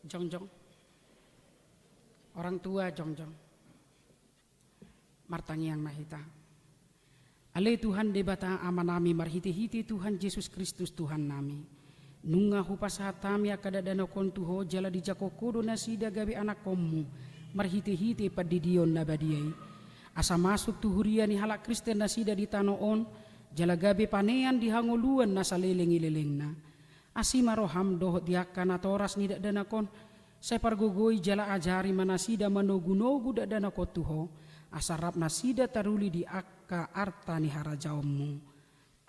Jongjong. Orang tua jongjong. Martangiang ma hita. Ale Tuhan Debata Amanami, marhitehite Tuhan Jesus Kristus Tuhannami, nunga hupasahat hami angka dakdanak on tu Ho jala dijangkon Ho do nasida gabe anakkonmu marhitehite pandidion na badia i. Asa masuk tu huria ni halak Kristen nasida di tano on, jala gabe panean di hangoluan na saleleng ni lelengna. Asi ma roham dohot di angka natoras ni dakdanak on, sai pargogoi jala ajari ma nasida manogunogu dakdanak on tu Ho, asa rap nasida taruli di angka arta ni harajaonmu.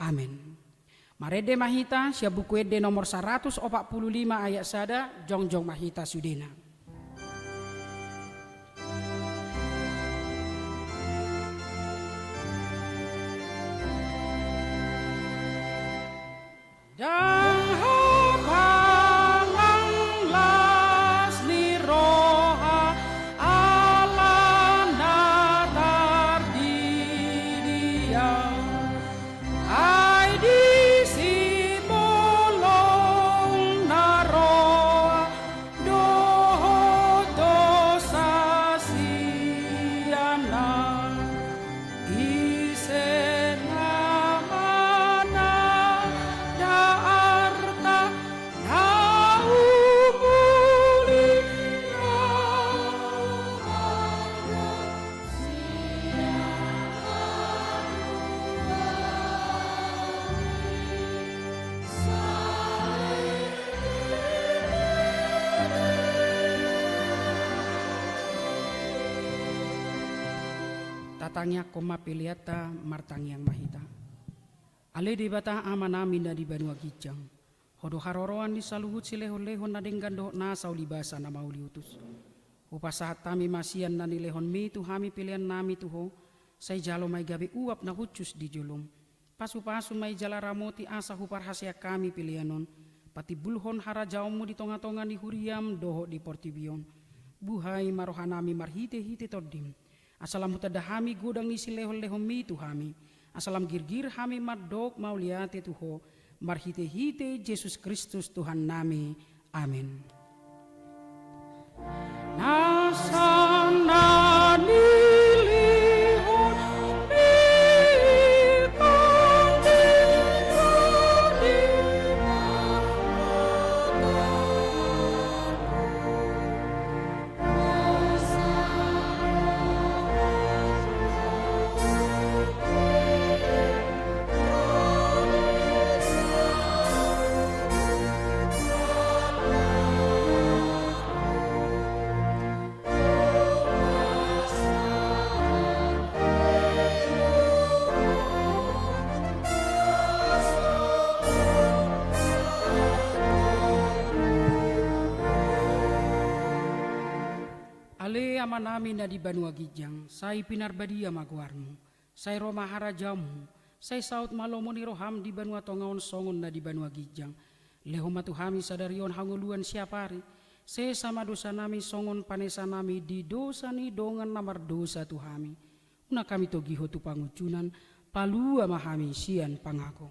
Amen. Marende ma hita sian Buku Ende nomor saratus opat pulu lima ayat sada, jongjong ma hita sudena. Ndang hapangan las ni roha ala na tardidian, ai disi bolong na roa dohot dosa sianna. Ise na mananda arta na umuli na Tatangiangkon ma peleanta, martangiang ma hita. Ale Debata Amanami na di banua ginjang, Ho do haroroan ni saluhut silehonlehon na denggan dohot nasa ulibasa na mauliutus. Hupasahat hami ma sian na nilehonmi tu hami peleannami tu Ho, sai jalo ma i gabe uap na hushus di jolom. Pasupasu ma i jala ramoti asa huparhaseang hami pelean on patimbulhon harajaonmu di tongatonga ni huriam dohot di portibi on. Buhai ma rohanami marhitehite Tondim, asa lam hutanda hami godang ni silehonlehonmi tu hami, asa lam girgir hami mandok mauliate tu Ho, marhitehite Jesus Kristus Tuhannami. Amen. Nasa na nilehonmi di Ale Amanami na di banua ginjang, sai pinarbadia ma goarmu. Sai ro ma harajaonmu. Sai saut ma lomo ni roham di banua tonga on songon na di banua ginjang. Lehon ma tu hami sadari on hangoluan siapari. Sesa ma dosanami songon panesanami di dosa ni dongan na mardosa tu hami. Unang hami togihon tu pangunjunan, palua ma hami sian pangago.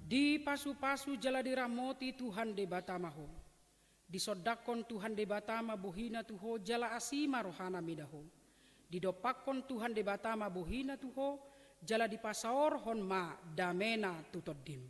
Dipasupasu jala diramoti Tuhan Debata ma ho. Disondangkon Tuhan Debata ma bohina tu ho jala asi ma rohana mida ho. Didompakkon Tuhan Debata ma bohina tu ho jala dipasaorhon ma damena tu tondim.